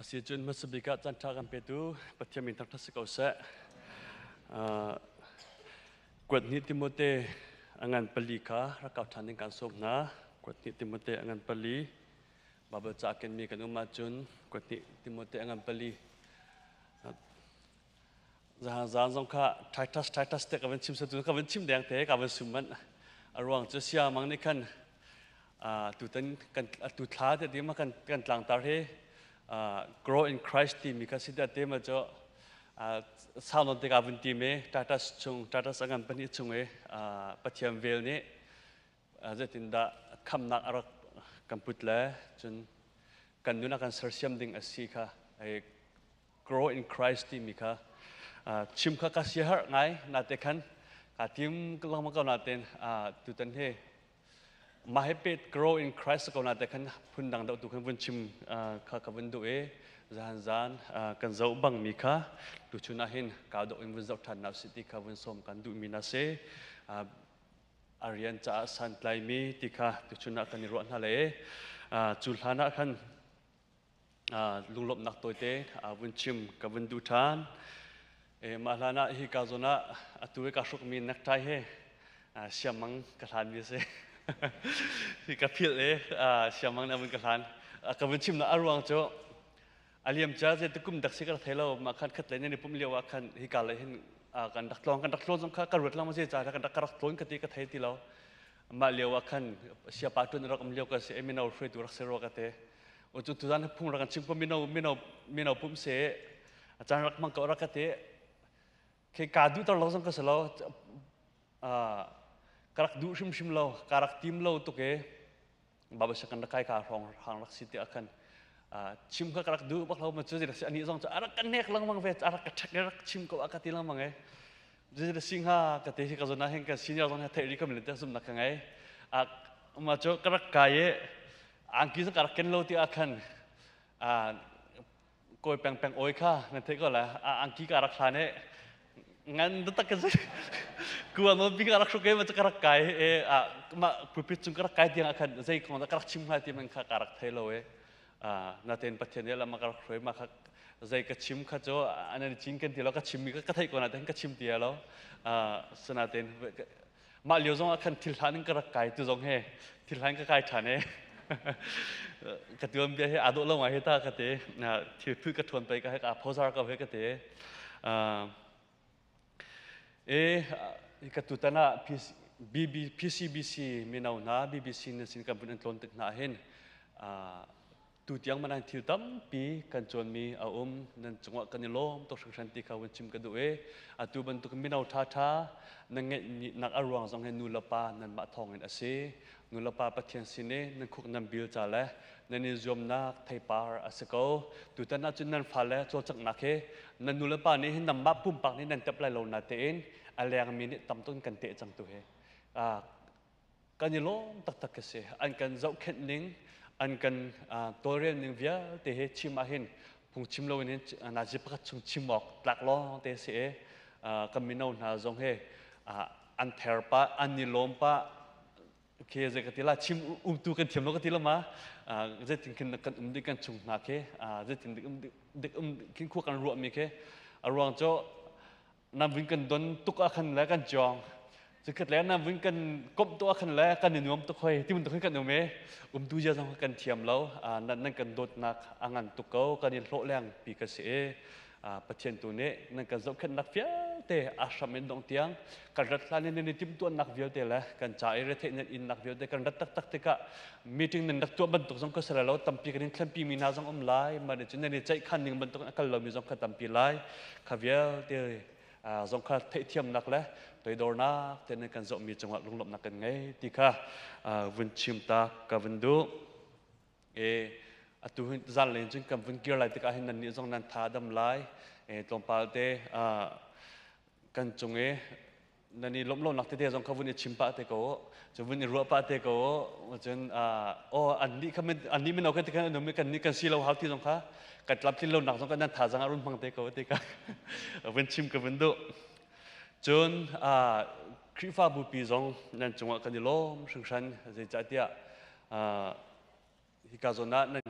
Asi cun hmasa bik ah caan ṭha kan petu Pathian min thangṭhat si ko seh. Kuat hnih Timote a ngan pali kha rak kau ṭhan ding kan sawm hna. Kuat hnih Timote a ngan pali. Bible ca kenmi kan um ahcun kuat hnih Timote a ngan pali. Zahan zan zong kha Titus Titus te ka van chim sa tu ka van chim deng te ka van sum man. A ruang cu sia mang nih khan tutan kan atu thla te ti ma kan kan tlangtar hi grow in Christ timi kha si te ma cu sau non te ka vun ti me Titus chung Titus angan pahnih chung i Pathian vel nih zeitindah khamnak a rak kan put le cun kan nun a kan sersiam ding a si kha grow in Christ timi kha chim kha ka sia har ngai na te khan ka tim lengmang ko naten tutan hi Mah hi pet grow in Christ ko na te khan phundang deuh tu khan vun chim kha ka vun duh i zahan zan kan zoh bang mi kha tuchun ah hin kau deuh in vun zoh ṭhan na si ti kha vun sawm kan duh mi na si. A rian caah santlai mi ti kha tuchun ah kan i ruah hna le cu hlan ah khan lunglawmhnak tawite vun chim ka vun duh ṭhan. Mah hlan ah hi ka zawn ah atu i ka hrukmi necktie he siamang ka hlanmi a si. Hi ka philh i siamang nih a vun ka hlan. Ka vun chimnak a ruang cu a liam cia zei tukum dak si ka rak thei lo. Mah khan khat lei nan i pumh lio ah khan hi ka lei hin kan rak tlawng kan rak tlawn zong kha ka ruat lengmang zei ca kan rak tlawn ka ti ka thei ti lo. Mah lio ah khan siapa ṭuan rak um lio ka si mino hruaitu rak si rua ka ti. Cu tuzan phung rak kan chim ko mino mino mino pum se a caan rak hmang ko rak ka ti. Khi ka duh ter lo zong ka si lo. Ka rak duh hrimhrim lo, ka rak tim lo tuk i Bible kan rak kai ka hrawng hang rak si ti ah khan chim kha ka rak duh bak lo ma cu si ani zong cu a rak ka nek lengmang ve a rak ka ṭhek rak chim ko a ka ti lengmang e Zeidah si hnga ka ti hi ka zawn ah hin ka senior zong hi theih rih ko mi le zumhnak ka ngei. Mah cu ka rak kai i angki zong ka rak ken lo ti ah khan kawi peng peng oi kha nan theih ko la angki ka rak hlan i ngan taktak ka si kuang nawn pi ka rak hruk i ma cu ka rak kai i mah pulpit cung ka rak kai tiang ah khan zei kong dah ka rak chim hnga ti man kha ka rak thei lo i natein Pathian nih lam a ka rak hruai ma kha zei ka chim kha cu an an cin kan ti lo ka chim mi ka theih ko natein ka chim ti lo sinatein mah lio zong ah khan thil hlan in ka rak kai tu zong he thil hlan ka kai ṭhan e ka tuan bia he aa dawh lo ngai he ta ka te thil phu ka ṭhuan pei ka he ka phozar ka he ka te E ka tutan ah PCBC mino hna BBC na sin kan vun an tlawn tik hna hin tutiang man thil tampi kan cawnmi a um nan cungah kan i lawm tuk hringhran ti kha vun chim ka duh i atu bantuk mino ṭhaṭha nan ngeih nak a ruang zong hi nu le pa nanmah thawngin a si nu le pa Pathian sin i nan khuk nan bil ca le nan i zuamnak theipar a si ko. Tutan ahcun nan fale cawlcanghnak hi nan nu le pa nih hin nanmah pumpak nih nan tep lai lo na tein a lengmi nih tam tuk in kan teh cang tu hi. Kan i lawm taktak ka si. An kan zohkhenh ning, an kan tawlrel ning vialte hi chim ah hin phungchim lo in hin nazi pakhat chung chim awk tlak lawng te si i kan mino hna zong hi an ther pah, an i lawm pah, Okay, zei ka ti la chim umtu kan thiam lo ka ti lo ma zeitin khin kan um ding kan chung hna khi zeitin dik um dik um khin khua kan ruah mi khi a ruang cu nam vun kan don tuk ah khan le kan chuang cukhat le nam vun kan komh tuk ah khan le kan i nuam tuk hoi ti bantuk kan um e umtu zia zong kan thiam lo nan nan kan dawtnak a ngan tuk ko kan i hlawh leng pi ka si e Pathian tu nih nan kan zohkhenhnak vialte a hram in dong tiang kan rat hlan in nan i timhtuahnak vialte le kan ca i retheih nan innak vialte kan rat taktak tikah meeting nan rak tuah bantuk zong ka si lo tampi kan in thlenpi mi hna zong um lai mah nih cun nan i ceihkhan ning bantuk in a kal lomi zong kha tampi lai kha vialte zong kha theihthiamnak le toidornak te nan kan zohmi cungah lunglawmhnak kan ngei ti kha vun chim ta ka vun duh. E atu hin zanlei cun kan vun kir lai tikah hin nannih zong nan tha dam lai e tlawmpal te kan cung i nan i lawmh lonak tete zong kha vun i chim pah te ko cu vun i ruah pah te ko cun aw annih kha annih mino kha tikhan an um i kannih kan si lo hau ti zong kha kan tlamtlin lonak zong kan nan thazang ah run hmang te ko ti ka vun chim ka vun duh cun Khrihfabu pi zong nan cungah kan i lawm hringhran zeicahtiah hika zawn ah nan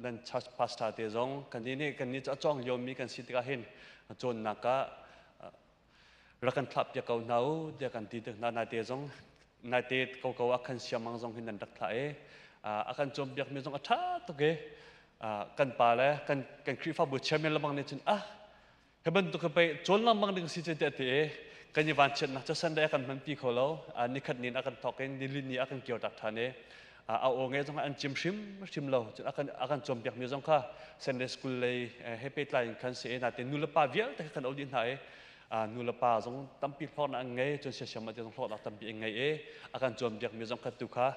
Nan church pastor te zong kan nih kan nih cu a cawng liomi kan si tikah hin cawnnak ah rak kan thlah piak ko hna u tiah kan ti tik hna. Naite zong naite koko ah khan siamang zong hin nan rak thlah i a kan cawnpiakmi zong a ṭha tuk i kan pa le kan kan Khrihfabu chairman lamang nih cun ah hi bantuk hi pei cawn lengmang ding si cu tiah ti i kan i vanchiatnak cu Sunday a kan hmanpi kho lo. Nikhat ni in a kan thawk in nili ni a kan kir tak ṭhan i a aw nge zong an chim hrim hrim lo. Cun a kan cawnpiakmi zong kha Sunday school lei he pehtlai in khan si i natin nu le pa vialte kha kan o dih hna i nu le pa zong tampi hlawknak an ngei, cun siasiam te zong hlawknak tampi an ngei i a kan cawnpiakmi zong kha tu kha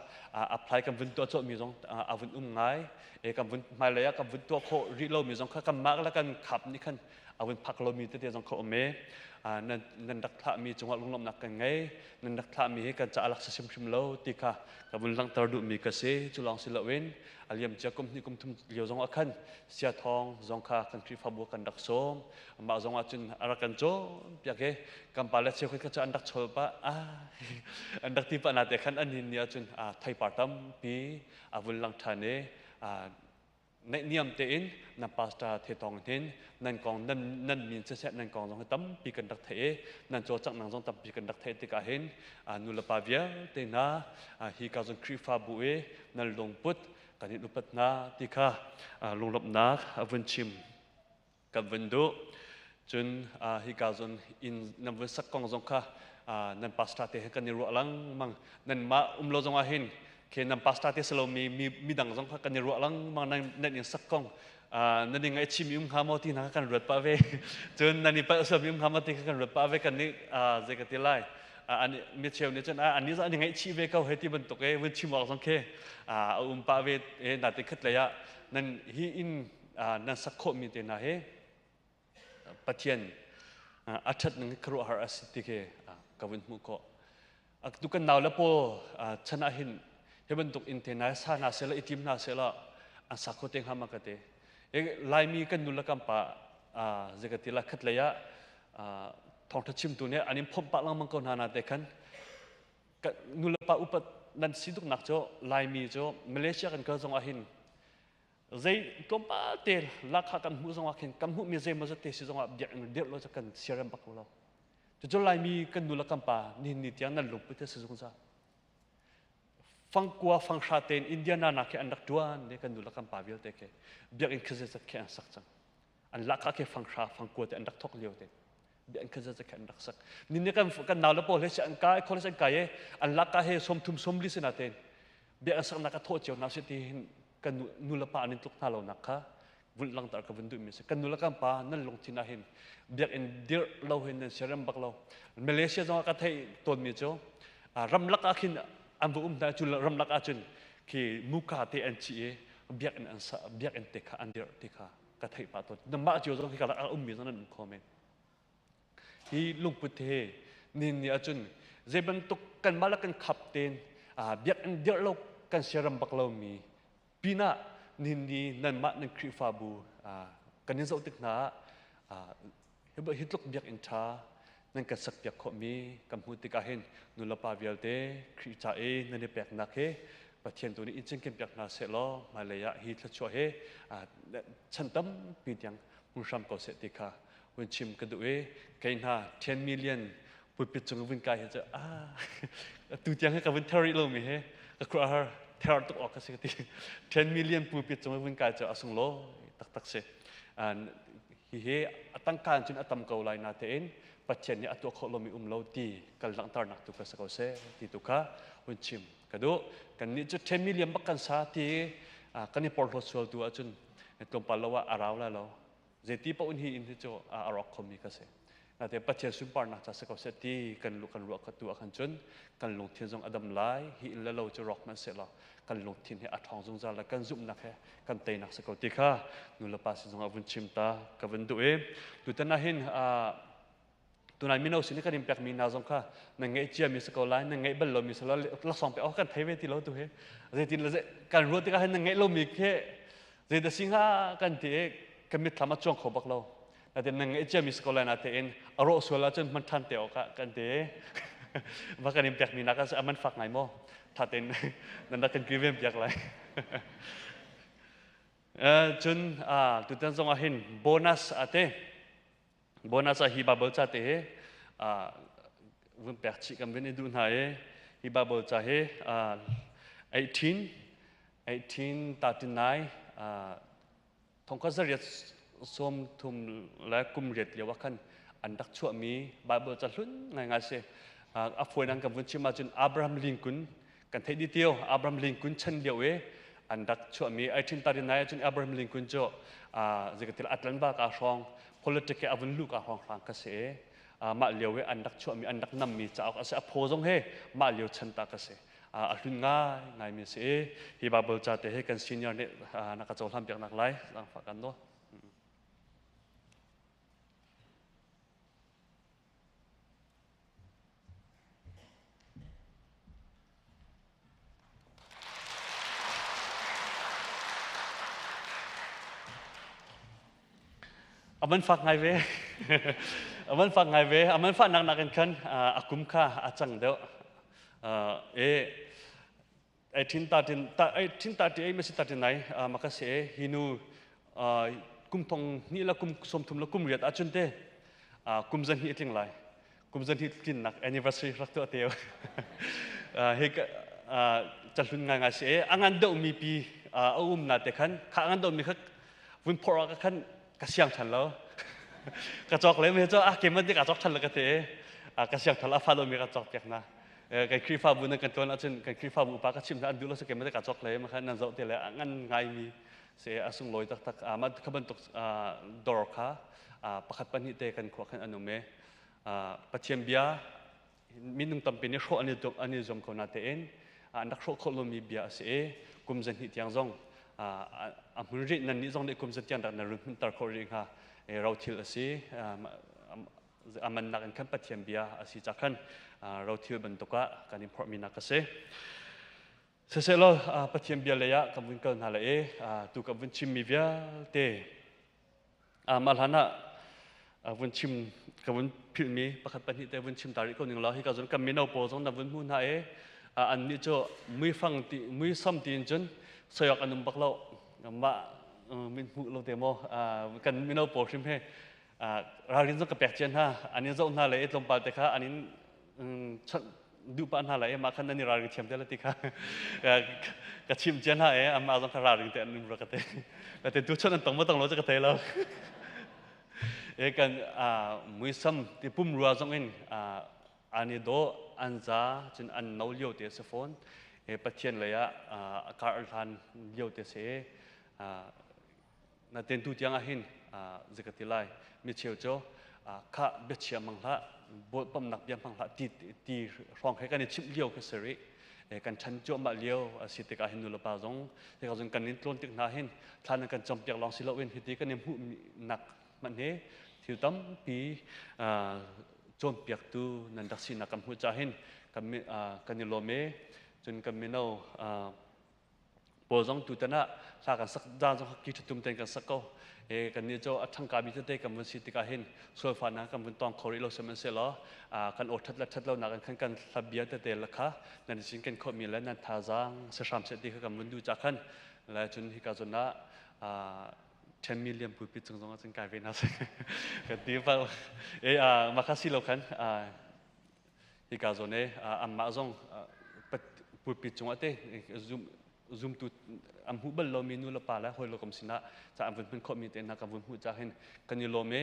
apply kan vun tuah cawhmi zong a vun um ngai e kan vun hmailei ah kan vun tuah khawh rih lomi zong kha kanmah le kan khap nih khan a vun phak lomi tete zong kha um i nan nan rak thlahmi cungah lunglawmhnak kan ngei. Nan rak thlahmi hi kan caah laksa hrimhrim lo ti kha ka vun langhter duhmi ka si. Cu lawng si loin a liam cia kum hnih kum thum lio zong ah khan sia thawng zong kha kan Khrihfabu kan rak sawm. Mah zong ah cun a rak kan cawnpiak i kan pa le cheukhat kha cu an rak chol pah, an rak ti pah na te khan an hin ni ahcun theipar tampi a vun lang ṭhan i naihniam tein nan pastor the tawng hin nan kong nan nan min siseh nan kong zong hi tampi kan rak theih i nan cawlcanghnak zong tampi kan rak theih tikah hin nu le pa vialte hna hi ka zon Khrihfabu i nan lungput kan in upat hna ti kha lunglawmhnak a vun chim kan vun duh. Cun hika zon inn nan vun sak kong zong kha nan pastor te he kan i ruah lengmang. Nanmah um lo zong ah hin khi nan pastor te si lomi mi midang zong kha kan i ruah lengmang. Nan nan inn sak kong nan i ngaihchih mi um hnga maw ti hna kha kan ruat pah ve, cun nan i palh sual mi um hnga maw ti kha kan ruat pah ve. Kan nih zei ka ti lai, an mi cheu nih cun an nih an i ngaihchih ve ko he ti bantuk e vun chim awk zong khi a um pah ve e. Natin khat lei ah nan hi inn nan sak khawhmi te hna hi Pathian a ṭhat ning khuaruahhar a si ti khi ka vun hmuh khawh. Tu kan nau le pawl chan ah hin hi bantuk inn te hna sa hna sehla i tim hna sehla an sak kho te hnga ma ka ti. Laimi kan nu le kan pa zei ka ti la, khat lei ah thawngṭha chimtu nih an in phomh pah lengmang ko hna na te khan nu le pa upat nan si tuknak cu Laimi cu Malaysia kan kal zong ah hin zei tlawmpal te lakha kan hmuh zongah khin kan hmuhmi zeimaw zat te si zongah biakinn dirh lo cu kan siarem bak ko lo. Cucu Laimi kan nu le kan pa nihin ni tiang nan lungput he si zungzal. Fangkua fanghra tein Indiana nak khi an rak tuan ne kan nu le kan pa vialte khi biakinn khazet khi an sak cang. An lakha khi fanghra fangkua te an rak thok lio te biakinn khazet khi an rak sak. Nin kan kan nau le pawl he si an kai college an kai e an lakka he 30 40 sina ten biakinn saknak a thawh cio hna si ti hin kan nu le pa an in tluk hna lo nak kha vun langter ka vun duhmi si. Kan nu le kan pa nan lungthin ah hin biakinn dirh lo hin nan siarem bak lo. Malaysia zong ah ka theih tawnmi cu ramlak ah khin an va um hna cu ramlak ah cun khi muka te an ci i biakinn an sa, biakinn te kha an dirh ti kha ka theih pah tawn. Mah cio zong hi ka rak ummi zong nan um kho men. Hi lungput he nin ni ahcun zei bantuk kanmah le kan khap tein biakinn dirh lo kan siaram bak lomi pinah nihin ni nanmah nan Khrihfabu kan in zoh tik hna ah hi tluk biakinn ṭha nan kan sakpiak khawhmi kan hmuh tikah hin nulepa vialte Khrih ca i nan i peknak hi Pathian tu nih in cinken piak hna seh law hmailei ah hi thluachuah hi chan tampi tiang hmu hram ko seh ti kha vun chim ka duh i kei hna 10 million pulpit cung vun kai hi cu ah tu tiang hi ka vun ther rih lomi hi ka khuah har ther tuk awk ka si ka ti. 10 million pulpit cung vun kai cu a sunglawi taktak si. Hihi a tangka cun a tam ko lai na tein Pathian nih a tuah khawh lomi um lo ti kal langhternak tu ka si ko seh ti tu kha hun chim ka duh. Kan nih cu 10 million bak kan sa ti kan i porhlawt sual tu ahcun tlawmpal lo ah a rau lai lo. Zeiti paoh in hi inn hi cu a rawk khomi ka si. Nate Pathian sunparnak ca si ko seh ti kan lu kan ruah kha tu ah khan cun kan lungthin zong a dam lai. Hi inn le lo cu rawk hmanh seh law kan lungthin he a ṭhawng zungzal le kan zumhnak he kan teinak si ko ti kha nu le pa sin zong ah vun chim ta ka vun duh i tutan ah hin tunai mino sin kan in pekmi hna zong kha nan ngeih ciami si ko lai, nan ngeih bal lomi si lo laksawng pek awk kan thei ve ti lo tu hi. Zeitin le kan ruah tikah hin nan ngeih lomi khi zei dah si hnga kan ti i kan mitthlam a cuang kho bak lo. Natin nan ngeih ciami si ko lai natein a rawh sual ahcun hman ṭhan te awk ah kan ti. Va kan in pekmi nak ah man fak ngai maw? Tha tein nan rak kan kilven piak lai. Cun tutan zong ah hin bonus a te. Bonus ah hi Bible ca te hi vun pek chih kan vun i duh hna i hi Bible ca hi 18 1839 thongkhat zariat sawm thum le kum riat lio ah khan an rak chuahmi Bible ca hlun ngaingai si. A fawinak kan vun chim ahcun Abraham Lincoln kan theih dih tio Abraham Lincoln chan lio i an rak chuahmi 1839 ahcun Abraham Lincoln cu zeikatil Atlanta ka hrawng politic he a vun luh ka hrawng hrang ka si i mah lio i an rak chuahmi an rak nammi cauk a si. A phaw zong he mah lio chan ta ka si. A hlun ngai ngaimi a si i hi Bible ca te hi kan senior nih na ka cohlan piak nak lai zaangfah kan nawl. A man fak ngai ve. A man fak ngai ve. A man fahnak nakin khan a kum kha a cang deuh. E 1830 ma si 39 ma ka se hi nu kum thong hnih la kum 30 la kum riat ahcun te kum zan hi tling lai. Kum zan hi tlinnak anniversary rak tuah teo. Hi cahlun ngai ngai si e a ngan deuh mi pi a um na te khan kha a ngan deuh mi kha vun phor ka khan ka siang than lo. Ka cawk le me cho a ke man te ka cawk than la ka te ka siang than a fa lo mi ka cawk piak na. Kan Khrihfabu nan kan tuan ahcun kan Khrihfabu upa ka chim hna an duh lo sa ke man te ka cawk le ma khan nan zoh te le a ngan ngai mi se a sunglawi taktak. Mah kha bantuk dor kha pakhat pahnih te kan khua khan an um e. Pathian bia minung tampi nih hrawh an i zuam ko na tein an rak hrawh khawh lomi bia a si i kum zahnih tiang zong a hmun rih. Nan nih zong nih kum zat tiang rak na run hmunter khawh rih hnga rothil a si. A man nak in khan Pathian bia a si ca khan rothil bantuk ah kan in phorhmi nak a si. Siselaw Pathian bia lei ah kan vun kal hna lai i tu kan vun chimmi vialte mah hlan ah vun chim ka vun philhmi pakhat pahnih te vun chim ta rih ko ning law. Hi ka zon kan mino pawl zong na vun hmu hna i an nih cu muifang ti muisam tiin cun soiawk an um bak lo. Mah min hmuh lo te maw kan mino pawl hrim he ralrin zong ka pek cia hna. An in zoh hna le i tlawmpal te kha an in chawnh duh pah hna lai, mah khan nan i ralring thiam te la ti kha ka chim cia hna e. Amah zong kha ralring te an um ra ka te ka te tu chawnh an tong ma tong lo cu ka thei lo e. Kan muisam ti pum rua zong in an i dawh an za cun an no lio te si fawn e. Pathian lei ah a kar hlan lio te si. Na ten tu tiang ah hin zika ti lai mi cheu cu kha biachia mang hlah, bawlpamnak bia hmang hlah ti ti hrawng he kan i chimh lio kha si rih. Kan ṭhan cuahmah lio a si tikah hin nulepa zong tikah zong kan in tlawn tik hna hin thla nan kan campiak lawng si loin hiti kan i hmuhnak hmanh hi thil tampi cawnpiaktu nan rak sinak kan hmuh caah hin kan i lawm e. Cun kan mino pawl zong tutan ah hla kan sak zaan zong ki ṭhatum tein kan sak ko e. Kan nih cu a ṭhangka mi tete kan vun si tikah hin sualfa na kan vun tong kho rih lo. Sihmanhsehlaw kan aw ṭhat le ṭhat lo nak in khan kan hla bia tete la kha nan sin kan khawh mi le nan thazaang si hram seh ti kha kan vun duh ca khan le. Cun hika zawn ah 10 million pulpit cung zong ah cun kai ve hna seh kan ti pal e. Mah kha si lo khan hika zawn e anmah zong pulpit cungah te zumtu an hmuh bal lomi nu le pa le hawi le kom sinah ca an vun hman khawhmi te hna kan vun hmuh ca hin kan i lawm e.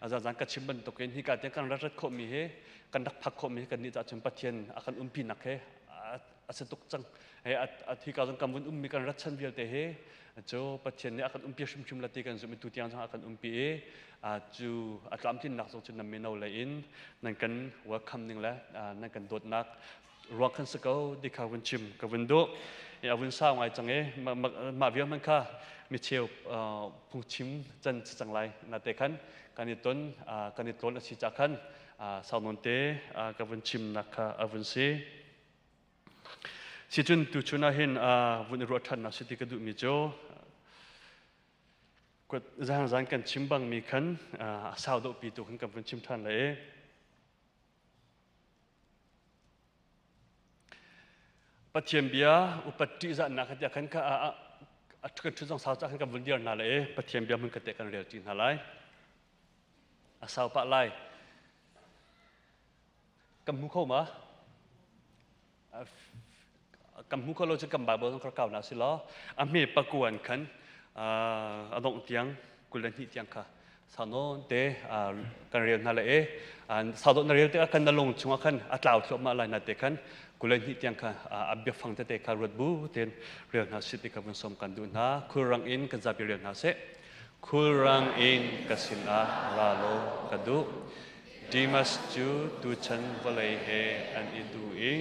Azazan ka chim bantukin hika tiang kan rat rat khawhmi hi, kan rak phak khawhmi hi kan nih cah cun Pathian a kan umpi nak he a si tuk cang. Hika zong kan vun ummi kan rat chan vialte hi cu Pathian nih a kan umpi hrimhrim la ti kan zumh i tu tiang zong a kan umpi i cu a tlamtlinnak zong cu nan mino lei in nan kan welcome ning le nan kan dawtnak ruang khan si ko ti kha vun chim ka vun duh. A vun sau ngai cang e. Mah vial man kha micheu phungchim can si cang lai na te khan kan i ton kan i tlawn a si ca khan sau nawn te ka vun chim nak kha a vun si. Sicun tu chun ah hin vun i ruah ṭhan nak si ti ka duhmi cu zan zan kan chim bangmi khan a sau deuhpi tu khan kan vun chim ṭhan lai i Pathian bia upat ṭihzahnak kha tiah khan kha. A kan ṭhut zong sau cah khan kan vun dir hna lai i Pathian bia hmun ka te kan rel ṭi hna lai. A sau pah lai. Kan hmu kho ma? Kan hmu kho lo cu kan Bible zong kar kau na si law a hme pakuan khan a dongh tiang 22 tiang kha sau nawn te kan rel hna le e sau dawh na rel tikah khan na lung chungah khan a tlau thluahmah lai na te khan 22 tiang kha a biafang tete kha ruat bu tein rel hna sih ti kha vun sawm kan duh hna. Khulrang in kan zapi rel hna seh. Khulrang in ka sinah ra law ka duh. Dimas cu tuchan vawlei he an i duh i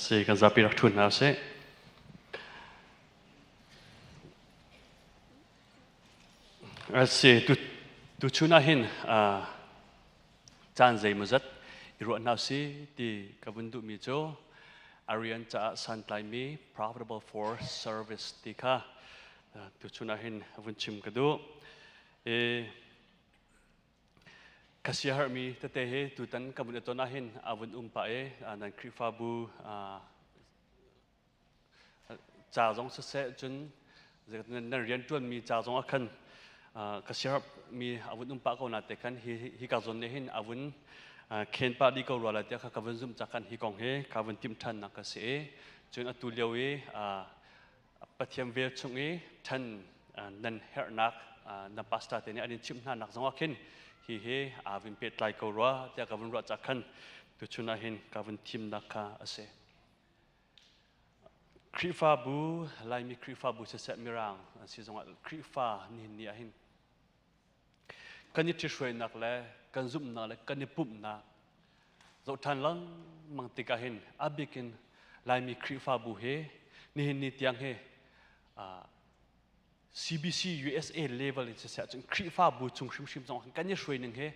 Si kan zapi rak ṭhu hna sih. Si tu tuchun ah hin caan zeimawzat i ruah hna si ti ka vun duhmi cu a rian caah santlaimi profitable for service ti kha tuchun ah hin vun chim ka duh. I ka siaherhmi tete hi tutan ka vun i ton ahhin a vun um pah i nan Khrihfabu ca zong siseh cun nan rianṭuanmi ca zong ah khan ka siaherhmi a vun um pah ko na te khan hi hi ka zawn nih hin a vun khen pah dih ko rua lai tiah ka vun zumh ca khan hi kong hi ka vun timh ṭhannak ka si i cun atu lio i Pathian vel chung i ṭhan nan herhnak na pastor te nih an in chimh hna nak zong ah khin hi hi aa vun pehtlai ko rua tiah ka vun ruah ca khan tuchun ah hin ka vun thimnak kha a si. Khrihfabu, Laimi Khrihfabu siseh Mirang an si zongah Khrihfa nihin ni ahhin kan i ṭhihruainak le kan zumhnak le kan i pumhnak zoh ṭhan lengmang tikah hin a bikin Laimi Khrihfabu hi nihin ni tiang hi CBC USA level in siseh cun Khrihfabu chung hrimhrim zong kan i hruai ning hi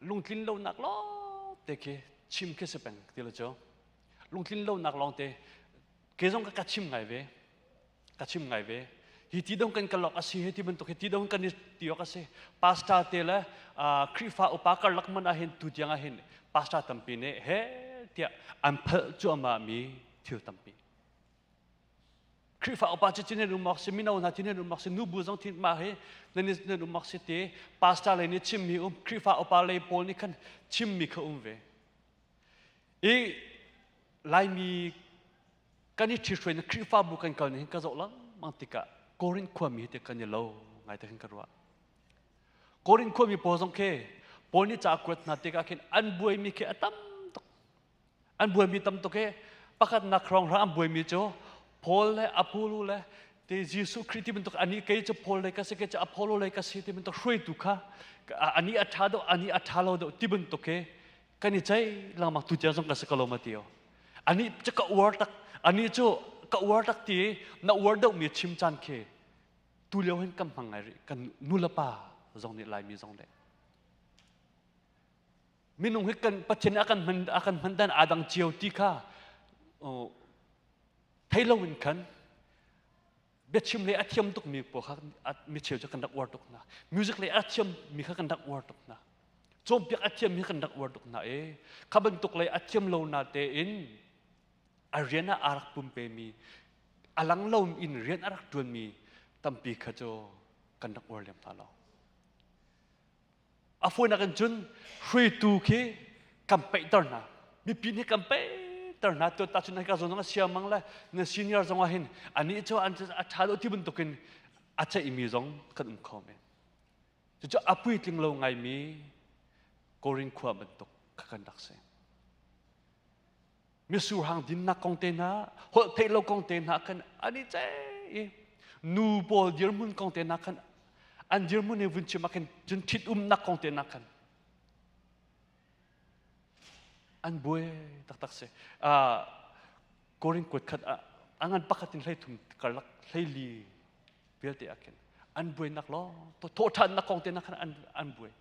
lungtlin lonak lawng te khi chim khi si peng ti lo cu lungtlin lonak lawng te ke zong ka chim ngai ve ka chim ngai ve hi ti dong kan kalok asi hi ti bantuk hi ti dong kan ti ok asi pastor te le Khrihfa upa karlak man ah hin tu tiang ah hin pastor tampi nih he tiah an phalh cuahmah mi thil tampi. Khrihfa upa cu chin um awk si, mino hna thin um awk si, nubu zong thin mah hi nan nan um awk si ti pastor lei nih chimmi um, Khrihfa upa lei pawl nih khan chimmi kha um ve. I Laimi kan i ṭhithruai na Khrihfabu kan kal nih hin ka zoh lengmang tikah Korin khuami hi te kan i lo ngai te khin ka ruah. Korin khuami pawl zong khi Paul nih ca a kuat hna tikah khin an buaimi khi a tam tuk. An buaimi tam tuk i pakhatnak hrawnghrang an buaimi cu Paul le Apollo le te Jesuh Khrih ti bantuk ani kei cu Paul lei ka si kei cu Apollo lei ka si ti bantuk hruaitu kha ani a ṭha deuh ani a ṭha lo deuh ti bantuk khi kan i ceih lengmang tu tiang zong ka si ko lo ma ti ani cu ka uar tak ani cu ka uar tak ti na uar deuh mi chim caan khi tu lio hin kan hmang ngai rih kan nu le pa zong nih Laimi zong nih minung hi kan Pathian a kan hman a kan hman dan aa dang cio ti kha thei lo in khan biachim le a thiam tuk mi pawl kha mi cheu cu kan rak uar tuk hna music le a thiam mi kha kan rak uar tuk hna cawnpiak a thiam mi kha kan rak uar tuk hna e kha bantuk lei a thiam lo na tein a rian ah aa rak pumpe mi a lang lo in rian a rak ṭuan mi tampi kha cu kan rak uar lem hna lo. A fawinak in cun hruaitu khi kan peihter hna. Mipi nih kan peihter hna. Tu tahchun hika zawn zong a sia mang le na senior zong ah hin anih cu an a ṭha lo ti bantukin a ceihmi zong kan um kho men. Cucu a puitling lo ngaimi Korin khua bantuk kha kan rak si. Mitsur hang dinnak kong te hna, holh theih lo kong te hna khan an i ceih i nu pawl dirhmun kong te hna khan an dirhmun he vun chim ah khin cun ṭhit umnak kong te hna khan an buai taktak si. Korin kuat khat ah a ngan pakhat in 13 karlak 14 vialte ah khin an buainak lawng thawhṭhannak kong te hna khan an buai.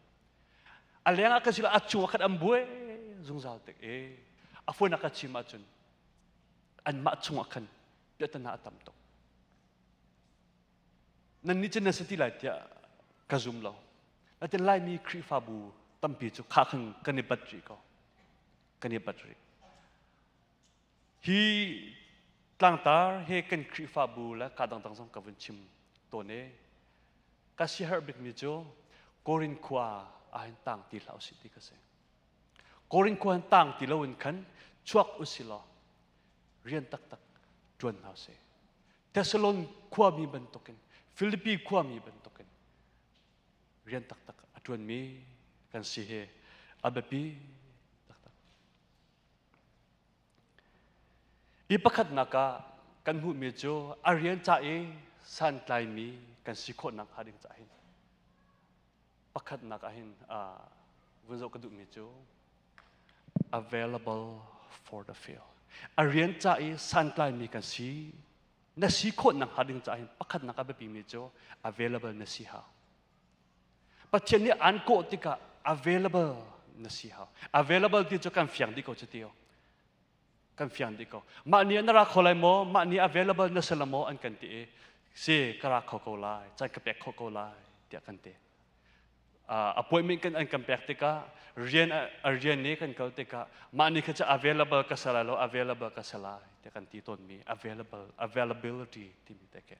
A leng ah kan si a chung ah khan an buai zungzal tik e a fawinak ka chim ahcun anmah chung ah khan piahtana a tam tuk. Nan nih cun na si ti lai tiah ka zum lo. Natin Laimi Khrihfabu tampi cu kha khan kan i bat rih ko. Kan i bat rih. Hi tlangtar he kan Khrihfabu le ka dangdang zong ka vun chim tawn e. Ka siaherh bikmi cu Korin khua ah hin tang ti hlah usih ti ka si. Korin khua hin tang ti loin khan chuak usih law rian taktak ṭuan hna usih. Thessalon khuami bantukin Philippi khuami bantukin rian taktak a ṭuanmi kan si hi a biapi taktak. Hi pakhatnak ah kan hmuhmi cu a rian ca i santlaimi kan si khawh nakhnga ding caah hin pakhatnak ah hin vun zoh ka duhmi cu available for the field. A rian ca i santlaimi kan si na si khawh nakhnga ding caah hin pakhatnak a biapimi cu available na si hau. Pathian nih aan kawh tikah available na si hau. Available ti cu kan fiang dih ko cu ti Kan fiang dih ko. Mah ni na ra kho lai maw? Mah ni available na si la maw? An kan ti i si ka ra kho ko lai, caan ka pek kho ko lai tiah kan ti. Appointment kan an kan pek tikah rian a rian nih kan kal tikah mah ni kha cu available ka si lai lo, available ka si lai tiah kan ti tawnmi available availability timi te khi.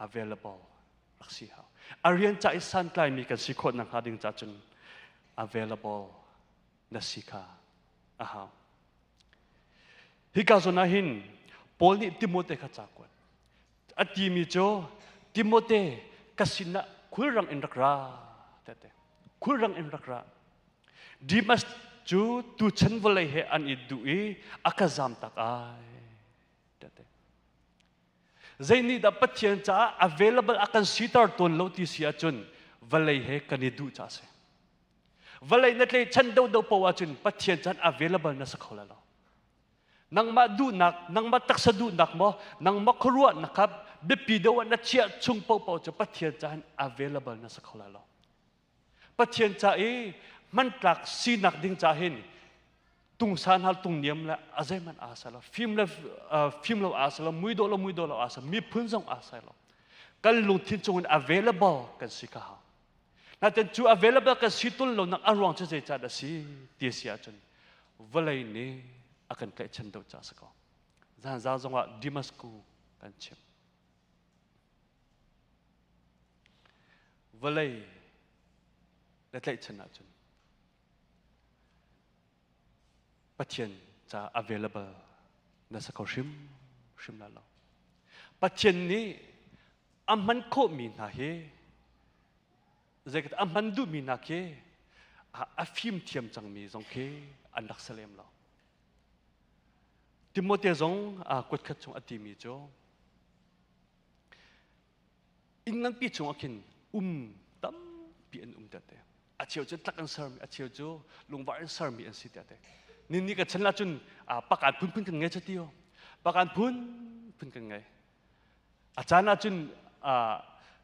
Available rak si hau. A rian ca i santlaimi kan si khawh nakhnga ding ca cun available na si kha a hau. Hika zawn ah hin Paul nih Timote kha ca kuat. A timi cu Timote ka sinah khulrang in rak ra tete. Khulrang in rak ra. Demas cu tuchan vawlei he an i duh i a ka zam tak ai tete. Zei nih dah Pathian caah available a kan siter tawn lo ti si ahcun vawlei he kan i duh caah a si. Vawlei na tlaihchan deuhdeuh paoh ahcun Pathian caan available na si kho lai lo. Nangmah duhnak, nangmah taksa duhnak maw, nangmah khuaruahnak kha biapi deuh ah na chiah chung paohpaoh cu Pathian caah available na si kho lai lo. Pathian ca i hmantlak sinak ding ca hin tungsan hal tungniam le a zeihmanh aa sa lo fim le fim lo aa sa lo muidawh lo muidawh lo aa sa miphun zong aa sa lo kan lungthin chung in available kan si ka hau natin cu available kan si tul lo nak a ruang cu zeicah dah si ti si ahcun. Vawlei nih a kan tlaihchan deuh caah si ko. Zanza zongah Damasku kan chim. Vawlei na tlaihchan ahcun Pathian ca available na sa kho hrim hrim la lo. Pathian nih a hman khawhmi hna hi zeikat a hman duhmi hna khi a fim thiam cangmi zong khi an rak si lem lo. Timote zong kutkhat chung a timi cu inn nganpi chungah khin um tampi an um te. A cheu cu tlak an sermi, a cheu cu lungvar an sermi an si te. Nin ni ka chan la cun pakan phunphun kan ngei chati o. Pakan phunphun kan ngei. A caan ah cun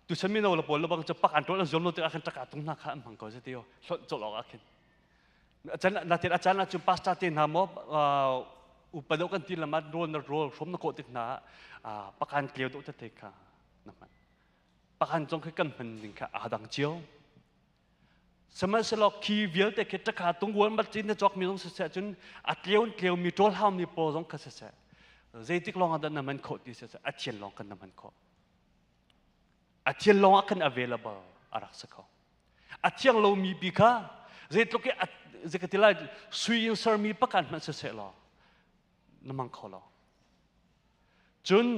tuchan mino le pawl le bang cu pakan ṭawl an zuam lo tikah khan ṭaka tung hna kha an hmang ko chati o. Hlonh cawlh awk ah khin. Natin a caan ah cun pastor te hna maw upa deuh kan ti lama rawl na rawl hrom na kawh tik hna ah pakan tleu deuh tete kha na hman. Pakan zong khi kan hman ning kha aa dang cio. Sihmanhsehlaw khi vialte khi ṭakha tungrual mat na cawk mi zong siseh cun a tleu tleu mi ṭawl hau mi pawl zong kha siseh zeitik lawng ah dah na man khawh ti siseh a thian lawng kan na man khawh. A thian lawng ah khan available a rak si kho. A thiang lomi bi kha zeitluk i zei ka ti lai sui in sermi pakan hmanh siseh law na mang kho lo. Cun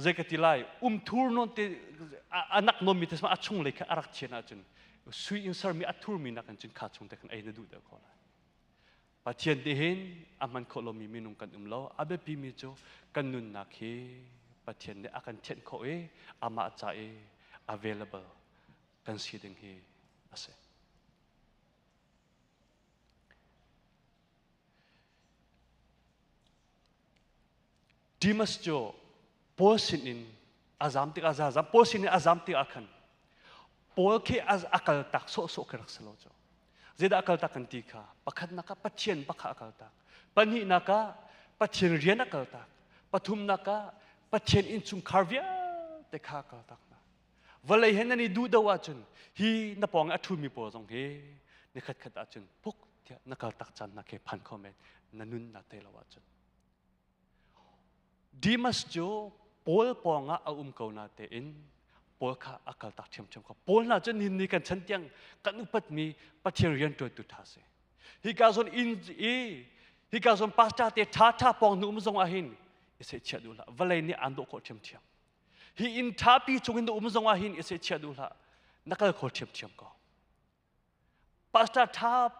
zei ka ti lai umthur non te a nak nomi te a chung lei kha a rak thian ahcun sui in sermi a thurmi nakin cun kha chung te khan ei na duh deuh ko lai. Pathian nih hin a hman khawh lomi minung kan um lo. A biapimi cu kan nunnak hi Pathian nih a kan thianh khawh i amah ca i available kan si ding hi a si. Demas cu Paul sin in a zam tikah a zam Paul sin in a zam tikah khan Paul khi a kal tak sawhsawh khi rak si lo cu. Zeidah a kal tak kan ti kha pakhatnak ah Pathian bak kha a kal tak. Pahnihnak ah Pathian rian a kal tak. Pathumnak ah Pathian innchungkhar vialte kha a kal tak hna. Vawlei he nan i duh do ahcun hi na pawng i a ṭhumi pawl zong hi ni khatkhat ahcun puk tiah na kal tak caan na ke phan kho men na nun na te lo ahcun. Demas cu Paul pawngah a um ko na tein Paul kha a kaltak ṭhiamṭhiam ko. Paul hna cu nihin ni kan chan tiang kan upatmi Pathian rianṭuantu ṭha si. Hika zawn inn i hika zawn pastor te ṭha ṭha pawng nu um zong ah hin i sehchiah duh hlah. Vawlei nih aan dawh khawh ṭhiamṭhiam. Hi inn ṭhapi chung in na um zong ah hin i sehchiah duh hlah. Na kal kho ṭhiamṭhiam ko. Pastor ṭha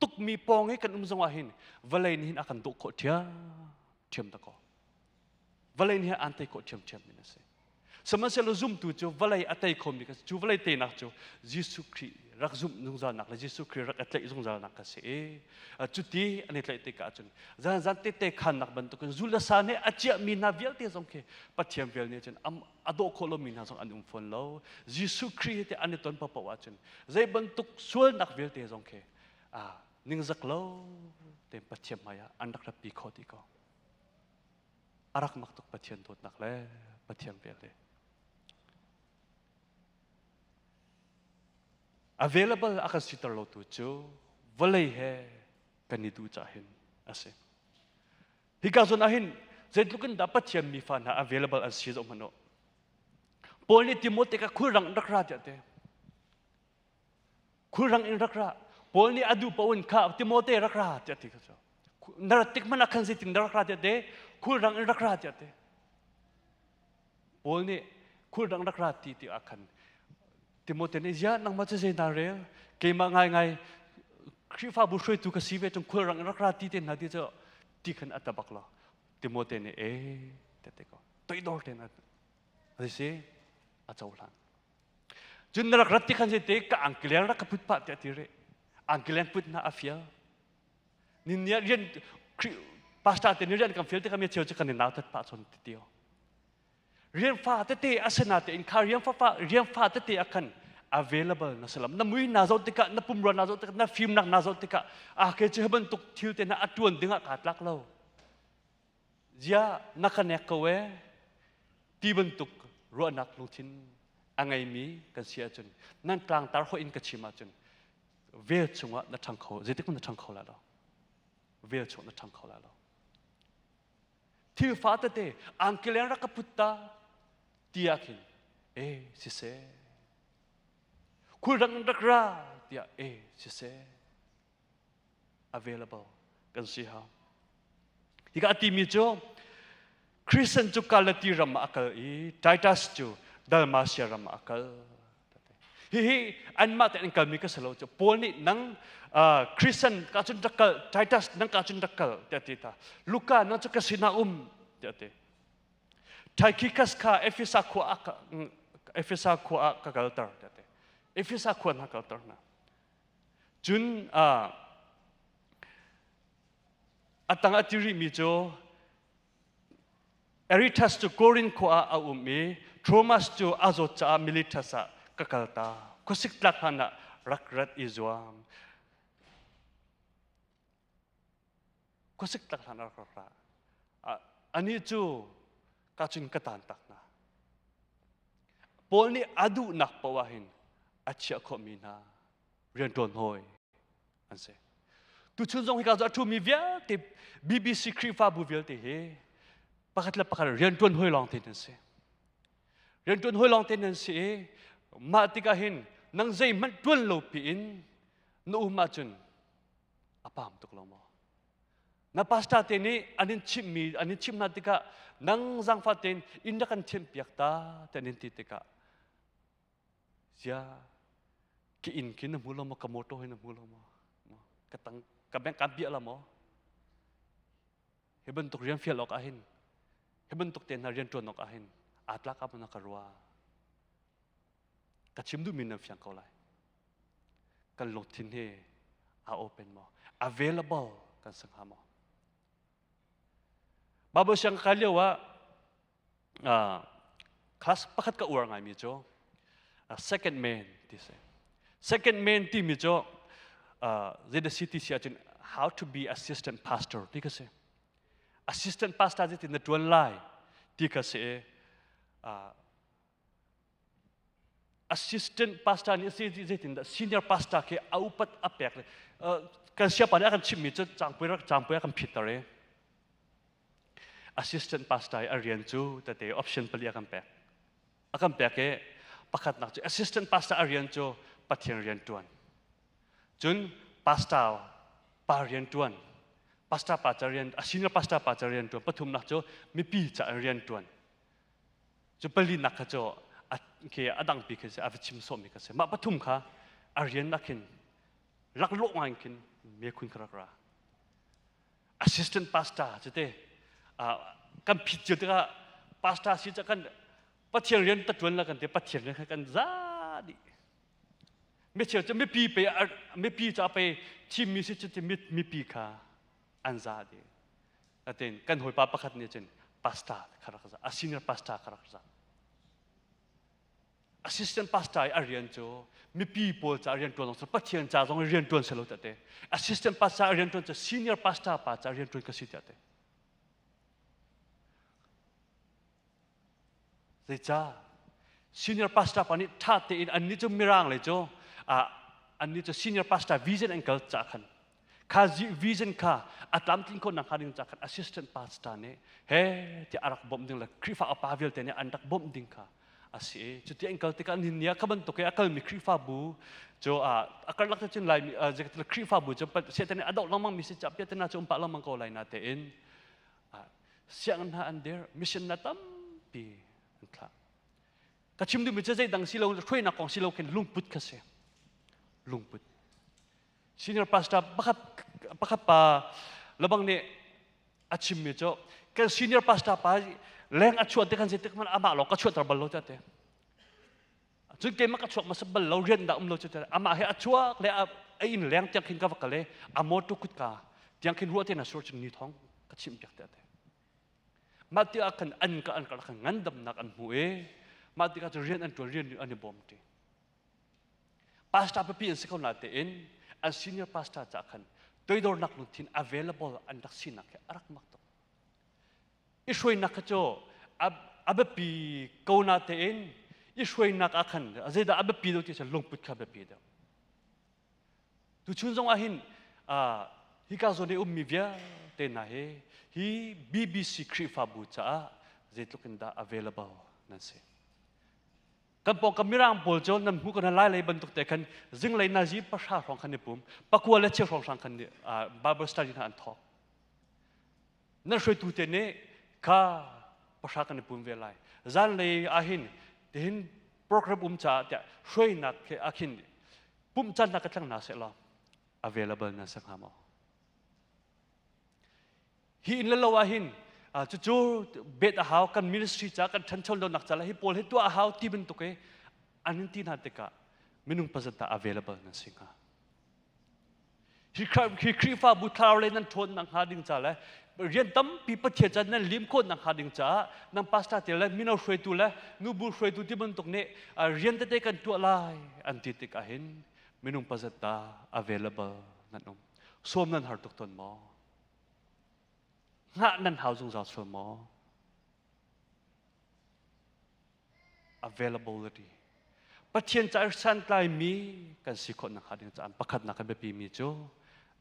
tukmi pawng i kan um zong ah hin vawlei nih hin a kan dawh khawh ṭhiamṭhiam ta ko. Vawlei nih an tei khawh ṭhiamṭhiam min a si. Sihmanhsehlaw zumtu cu vawlei a tei khomi kan si. Cu vawlei teinak cu Jesuh Khrih rak zumh zungzalnak le Jesuh Khrih rak i tlaih zungzalnak a si i cuti an i tlaih tikah cun zanzan tete khannak bantukin zu le sa nih a ciahmi hna vialte zong khi Pathian vel nih cun a dawh khawh lomi hna zong an um fawn lo. Jesuh Khrih he te an i ton paohpaoh ahcun zei bantuk sualnak vialte zong khi ningzak lo tein Pathian hmaiah an rak ratpi khawh ti ko. A rak mak tuk Pathian dawtnak le Pathian vel hi. Available a kan siter lo tu cu vawlei he kan i duh cah hin a si. Hika zawn ah hin zeitluk in dah Pathian mi fa hna available an si zoh hmanh u. Paul nih Timote kha khulrang rak ra tiah ti. Khulrang in rak ra. Paul nih a duh paoh in kha Timote rak ra tiah ti kha cu. Na rat tik hmanh ah khan zeitin na rak ra tiah ti. Khulrang in rak ra tiah ti. Paul nih khulrang rak ra ti ti ah khan Timote nih ziah nangmah cu zei naa rel keimah ngaingai Khrihfabu hruaitu ka si ve tung khulrang in rak ra ti te hna ti cu ti khan a ta bak lo Timote nih e te ko toidor tein a si a cohlan cun na rak rat ti khan te ka angkileng rak ka put pah tiah ti rih angkileng put hna a fial nin nia rian pastor te ni rian kan fial te kha mi cheu chu kan i nau tat pah chon ti tio rian fa tete a sena te in kha rian fa fa rian fa tete a khan available na salam na mui na zo tikah na pumrua na zo tikah na fimnak na zo tikah a ke chu bantuk thil te na atuan dingah ka tlak lo zia na ka nek ko e ti bantuk ruahnak lungthin a ngeimi kan si ahcun nan tlangtar hoih in ka chim ahcun. Vel chungah na ṭhang kho, zeitik na ṭhang kho lai lo. Vel chungah na ṭhang kho lai lo. Thil fa tete angkeleng rak ka put ta tiah khin e siseh. Khulrang in rak ra tiah e siseh. Available kan si hau. Hika a timi cu Christian cu Galati ram ah a kal i Titus cu Dalmatia ram ah a kal. Hihi anmah te an kalmi ka si lo cu Paul nih nang Christian ka cun rak kal Titus nang ka cun rak kal tiah ti ta. Luka nang cu ka sinah um tiah ti. Tychicus kha Efesa khua ah Efesa khua ah ka kalter tiah ti. Efesa khua hna kalter hna. Cun a tang a ti rihmi cu Eritas cu Korin khua ah a um i Tromas cu a zawt caah Miletus ah ka kal ta. Khuasik tlak hlan ah rak rat i zuam. Khuasik tlak hlan ah rak ra. Anih cu ka cun ka tan tak hna. Paul nih a duhnak paoh ah hin a chiah khawhmi hna rianṭuan hawi an si. Tuchun zong hika cu a ṭhumi vialte BBC Khrihfabu vialte hi pakhat le pakhat rianṭuan hawi lawng te nan si. Rianṭuan hawi lawng te nan si i mah tikah hin nang zeihmanh ṭuan lo piin na um ahcun a pam tuk lo maw? Na pastor te nih an in chimhmi an in chimh hna tikah nang zaangfah tein inn rak kan thianhpiak ta ti an in ti tikah Zia ka inn khi na hmu lo maw ka motor hi na hmu lo maw ka tang ka bank ka bia la maw hi bantuk rian fial awk ah hin hi bantuk te hna rian ṭuan awk ah hin aa tlak ah na ka rua ka chim duhmi nan fiang ko lai kan lungthin hi a open maw available kan si hnga maw Bible siang kai lio ah class pakhat ka uar ngaimi cu second man ti si. Second man timi cu zeidah si ti si ahcun how to be assistant pastor ti ka si. Assistant pastor zeitin na ṭuan lai ti ka si i assistant pastor nih si zeitindah senior pastor khi a upat a pek le kan siapa nih a kan chimhmi cu cangpui rak cangpui a kan phitter i assistant pastor i a rian cu tete option pali a kan pek a kan pek i pakhatnak cu assistant pastor a rian cu Pathian rian tuan cun pastor pa rian tuan pastor pa ca rian a senior pastor pa ca rian tuan pathumnak cu mipi ca rian tuan Cu palinak kha cu a khi a dangpi khi a va chim sawhmi kha si. Mah pathum kha a rian ah khin laklawh ngai khin mekhun kha rak ra. Assistant pastor cu te kan phit cio tikah pastor si ca kan Pathian rian ta ṭuan la kan ti Pathian rian kha kan za dih. Micheu cu mipi pe mipi ca pe thimmi si cu mipi kha an za dih. Atin kan hawipa pakhat nih cun pastor kha rak za, a senior pastor kha rak za. Assistant pastor i a rian cu mipi pawl ca rian tuan zong Pathian ca zong rian tuan selo te. Assistant pastor a rian tuan cu senior pastor pa ca rian tuan ka si te. Zeicah? Senior pastor pa nih ṭha tein annih cu Mirang lei cu annih cu senior pastor vision an kal ca khan kha vision kha a tlamtlin khawh nakhnga ding ca khan assistant pastor nih he tiah a rak bawmh ding le Khrihfa upa vialte nih an rak bawmh ding kha a si i cuti an kal tikah nihin ni ah kha bantuk i a kalmi Khrihfabu cu a karlak te cun Laimi Khrihfabu cu Satan nih a doh lengmang mi si ca piahtana cu um pah lengmang ko lai na tein sianginn hna an dir mission na tampi an thlah ka chim duhmi cu zeidang si lo hruainak kong si lo khin lungput kha si lungput senior pastor pakhat pakhat pa labang nih a chimmi cu kan senior pastor pa leng a chuah te kan zeitik hmanh amah lawng ka chuahter bal lo te Cun keimah ka chuak hmasa bal lo rian dah um lo cu amah he a chuak le a inn leng tiang khin ka va kal i a motor kutka tiang khin ruah te na sur cun ni thong ka chimh piak te te mah ti ah khan an ka an khan ngandamnak an hmu i mah tikah cu rian an tuan rian an i bawm ti pastor pipi an si ko na tein an senior pastor ca khan toidornak lungthin available an rak sinak hi a rak mak tuk I hruainak kha cu a biapi ko na tein i hruainak ah khan zeidah a biapi deuh ti cu lungput kha biapi deuh. Tuchun zong ah hin hika zawn i ummi vialte hna hi hi BBC Khrihfabu caah zeitluk in dah available nan si. Kan pawngkam mirang pawl cu nan hmuh ko hna lai lei bantuk te khan zinglei nazi pahra hrawng khan i pum pakua le cheu hrawng hrang khan Bible study hna an thawk. Nan hruaitu te nih kha pahra kan i pum ve lai. Zanlei ahhin tihin program um caah tiah hruainak he ahkhin pumh caan hna ka thleng hna seh law available nan si hnga maw? Hi inn le lo ah hin cucu bet a hau kan ministry ca kan ṭhancho lonak ca le hi pawl hi tuah a hau ti bantuk i an in ti hna tikah minung pazat dah available nan si hnga? Hi Khrihfabu thlarau lei nan ṭhawn nak hnga ding ca le rian tampi Pathian ca nan lim khawh nak hnga ding caah nan pastor te le mino hruaitu le nubu hruaitu ti bantuk nih rian tete kan tuah lai an ti tik ahhin minung pazat ta available nan um. Sawm nan har tuk tawn maw? Hngah nan hau zungzal sual maw? Availability. Pathian ca santlaimi kan si khawh nakhnga ding caah pakhatnak kan biapi mi cu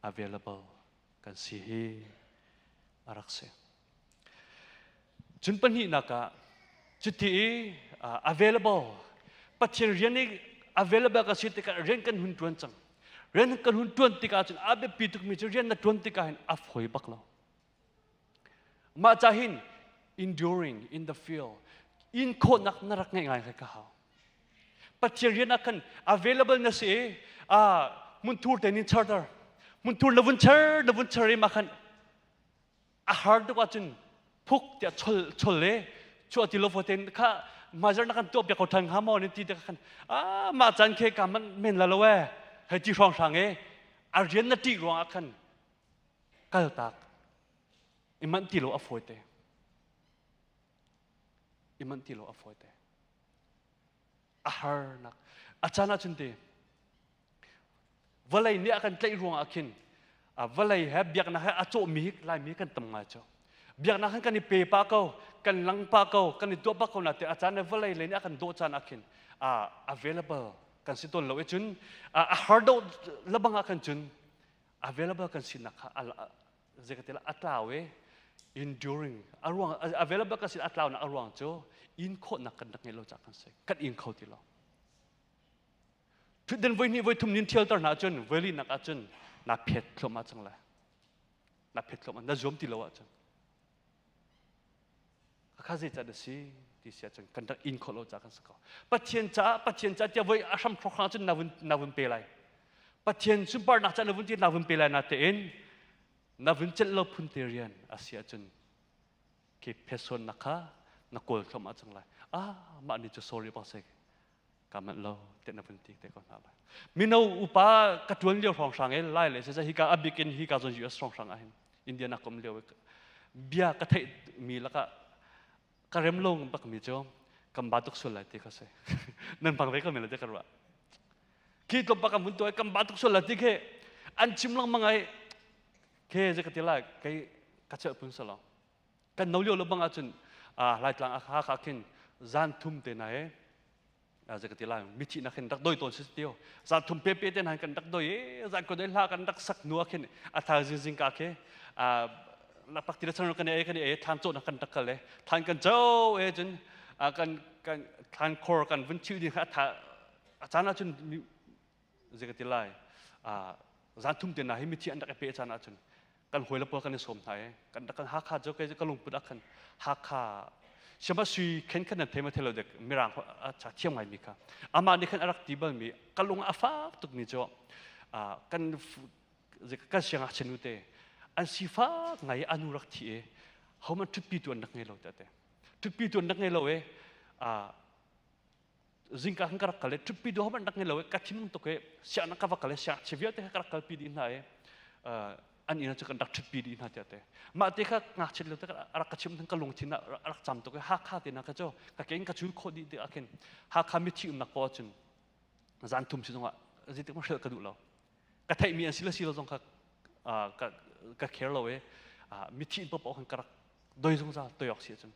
available kan si hi a rak si. Cun pahnihnak ah cuti i available Pathian rian i available ka si tikah rian kan hun ṭuan cang. Rian kan hun ṭuan tikah cun a biapi tukmi cu rian na ṭuan tikah hin a fawi bak lo. Mah ca hin enduring in the field in khawhnak na rak ngeih ngai kha ka hau. Pathian rian ah khan available na si i hmunthur te nin charter hmunthur na vun char na vun char i mah khan a har tuk ahcun phuk tiah chol chol le chuah ti lo foten kha mazar na kan tuah piak ko than hnga maw ni ti te khan a mah caan khe ka man men la lo e hei ti hrawng hrang e a rian na ṭih ruang ah khan kaltak i manh ti lo a fawite i manh ti lo a fawite a harnak a caan ahcun te vawlei nih a kan tlaih ruang ah khin vawlei he biaknak he a cawhmi laimi kan tam ngai cu biaknak han kan i pe pa ko kan lang pa ko kan i tuah pa ko na te a caan le vawlei le nih a kan dawh caan ah khin available kan si tawn lo i cun a har do labang ah khan cun available kan sinak kha zeikatila a tlau i enduring a ruang available kan si a tlaunak a ruang cu in khawhnak kan rak ngeih lo cah kan si kan in kho ti lo thutden voi hnih voi thum nin thialter hna ahcun voi linak ahcun na phet thluahmah cang lai na phet thluahmah na zuam ti lo ahcun Kha zeicah na si ti si ahcun kan rak in khawh lo ca kan si ko. Pathian caah Pathian caah tiah voi a hram hrawkhrang cun na vun na vun pe lai. Pathian sunparnak caah na vun ti na vun pe lai na tein na vun celh lo phun te rian a si ahcun khi phesawnnak kha na kawl thluahmah cang lai. Ah mah ni cu sorry bak sek ka manh lo te na vun ti te ko hna lai. Mino upa ka tuan lio hrawng hrang e lai le se hika a bik in hika zon US hrawng hrang ah hin Indian ah kom lio bia ka theih mi lakah ka rem lo bak mi cu kan ba tuk sual lai ti kha si nan bang ve ko men la ti ka ruah khi tlawm pa kan vun tuah kan ba tuk sual lai ti khi an chim lengmang ai khe ze ka ti lai kei ka chelh pun salo kan no lio lo bang ahcun laitlang a ha kha khin zan thum te na he zei ka ti lai mithi na khin rak doi tawn si tio zan thum pe pe te nan kan rak doi e zan ko doi hla kan rak sak nu khin a thar zing zing ka khe la pak ti chan kan e kan e than cho na kan rak kal e than kan cho e cun kan kan than khor kan vun chiu ding kha tha a chan ah cun zei ka ti lai zan thum te na hi mithi an rak pe chan ah cun kan hawi le pawl kan i sawm hna i kan kan Hakha cu kei ka lungput ah khan Hakha siama sui khen khan nan thei ma thei lo dek mirang a cha thiam ngai mi kha amah nih khan a rak ti bal mi ka lung a fak tuk mi cu kan kan siangah chanu te an sifak ngai anu rak thi i homan ṭhutpi tu an rak ngei lo te te ṭhutpi tu an rak ngei lo i zingka kan ka rak kal i ṭhutpi dawh hmanh rak ngei lo i ka thinlung tuk i sianginn ka va kal i siangngakchia vialte kha ka rak kalpi dih hna i an inn ah cu kan rak ṭhutpi dih hna tiah te mah te kha ngakchia lio te a rak ka chim ka lungthin ah a rak cam tuk i Hakha te na kha cu ka ke in ka cul khawh dih tik ah khin Hakha mithi umnak paoh ahcun zan thum si zongah zeitik hmanh hrelh ka duh lo ka theihmi an si le si lo zong kha ka ka care lo i mithi inn paoh khan ka rak doi zungzal toi awk si ahcun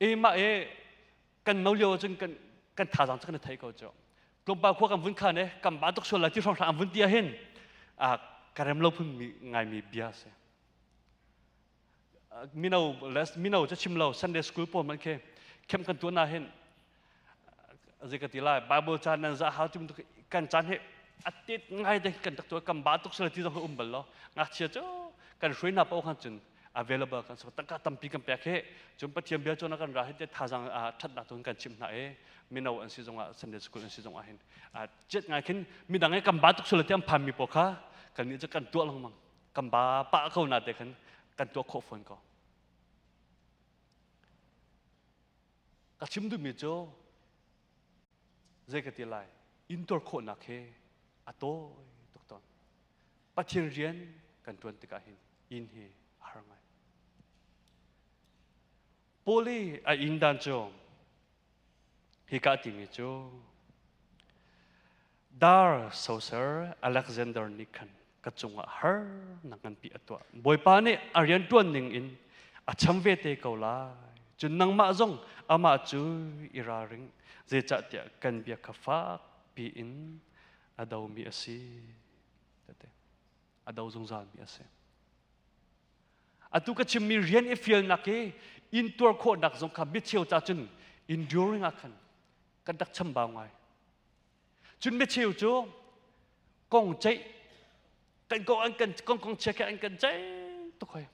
E mah e kan no lio ahcun kan kan thazaang cu kan i thei ko cu. Tlawmpal khua kan vun khan e kan ba tuk sual lai ti hrawng an vun ti ahhin ka rem lo phun mi ngaimi bia si. Mino les mino cu chim lo Sunday school pawl man khi khem kan tuan ahhin zei ka ti lai Bible caan nan za hau tim kan caan he atit ngai te kan tak tu kan ba tuk sual ti zong um bal lo. Ngakchia cu kan hruai hna paoh khan cun available kan so tangka tampi kan pek he cun Pathian bia cawn kan ra he te thazang thatnak tun kan chim hna e mino an si zongah Sunday school an si zongah hin chet ngai khin midang e kan ba tuk sula te an phan mi po kha kan nih cu kan tuah lengmang kan ba pa ko na te khan kan tuah khawh fawn ko. Ka chim duhmi cu zei ka ti lai, intuar khawhnak he a tawi tuk tawn. Pathian rian kan ṭuan tikah hin inn hi a har ngai. Paul i a inn dan cu hika timi cu Dar soser Alexander nih khan ka cungah har nak nganpi a tuah. Bawipa nih a rian ṭuan ning in a cham ve te ko lai. Cun nangmah zong amah cu i ralring, zeicahtiah kan bia kha fak piin a domi a si. Tete. A do zungzalmi a si. Atu ka chimmi rian i fialnak hi intuar khawhnak zong kha micheu ca cun enduring ah khan kan rak chambau ngai. Cun micheu cu kong ceih kan ko an kan kong kong chia an kan ceih tuk hoi.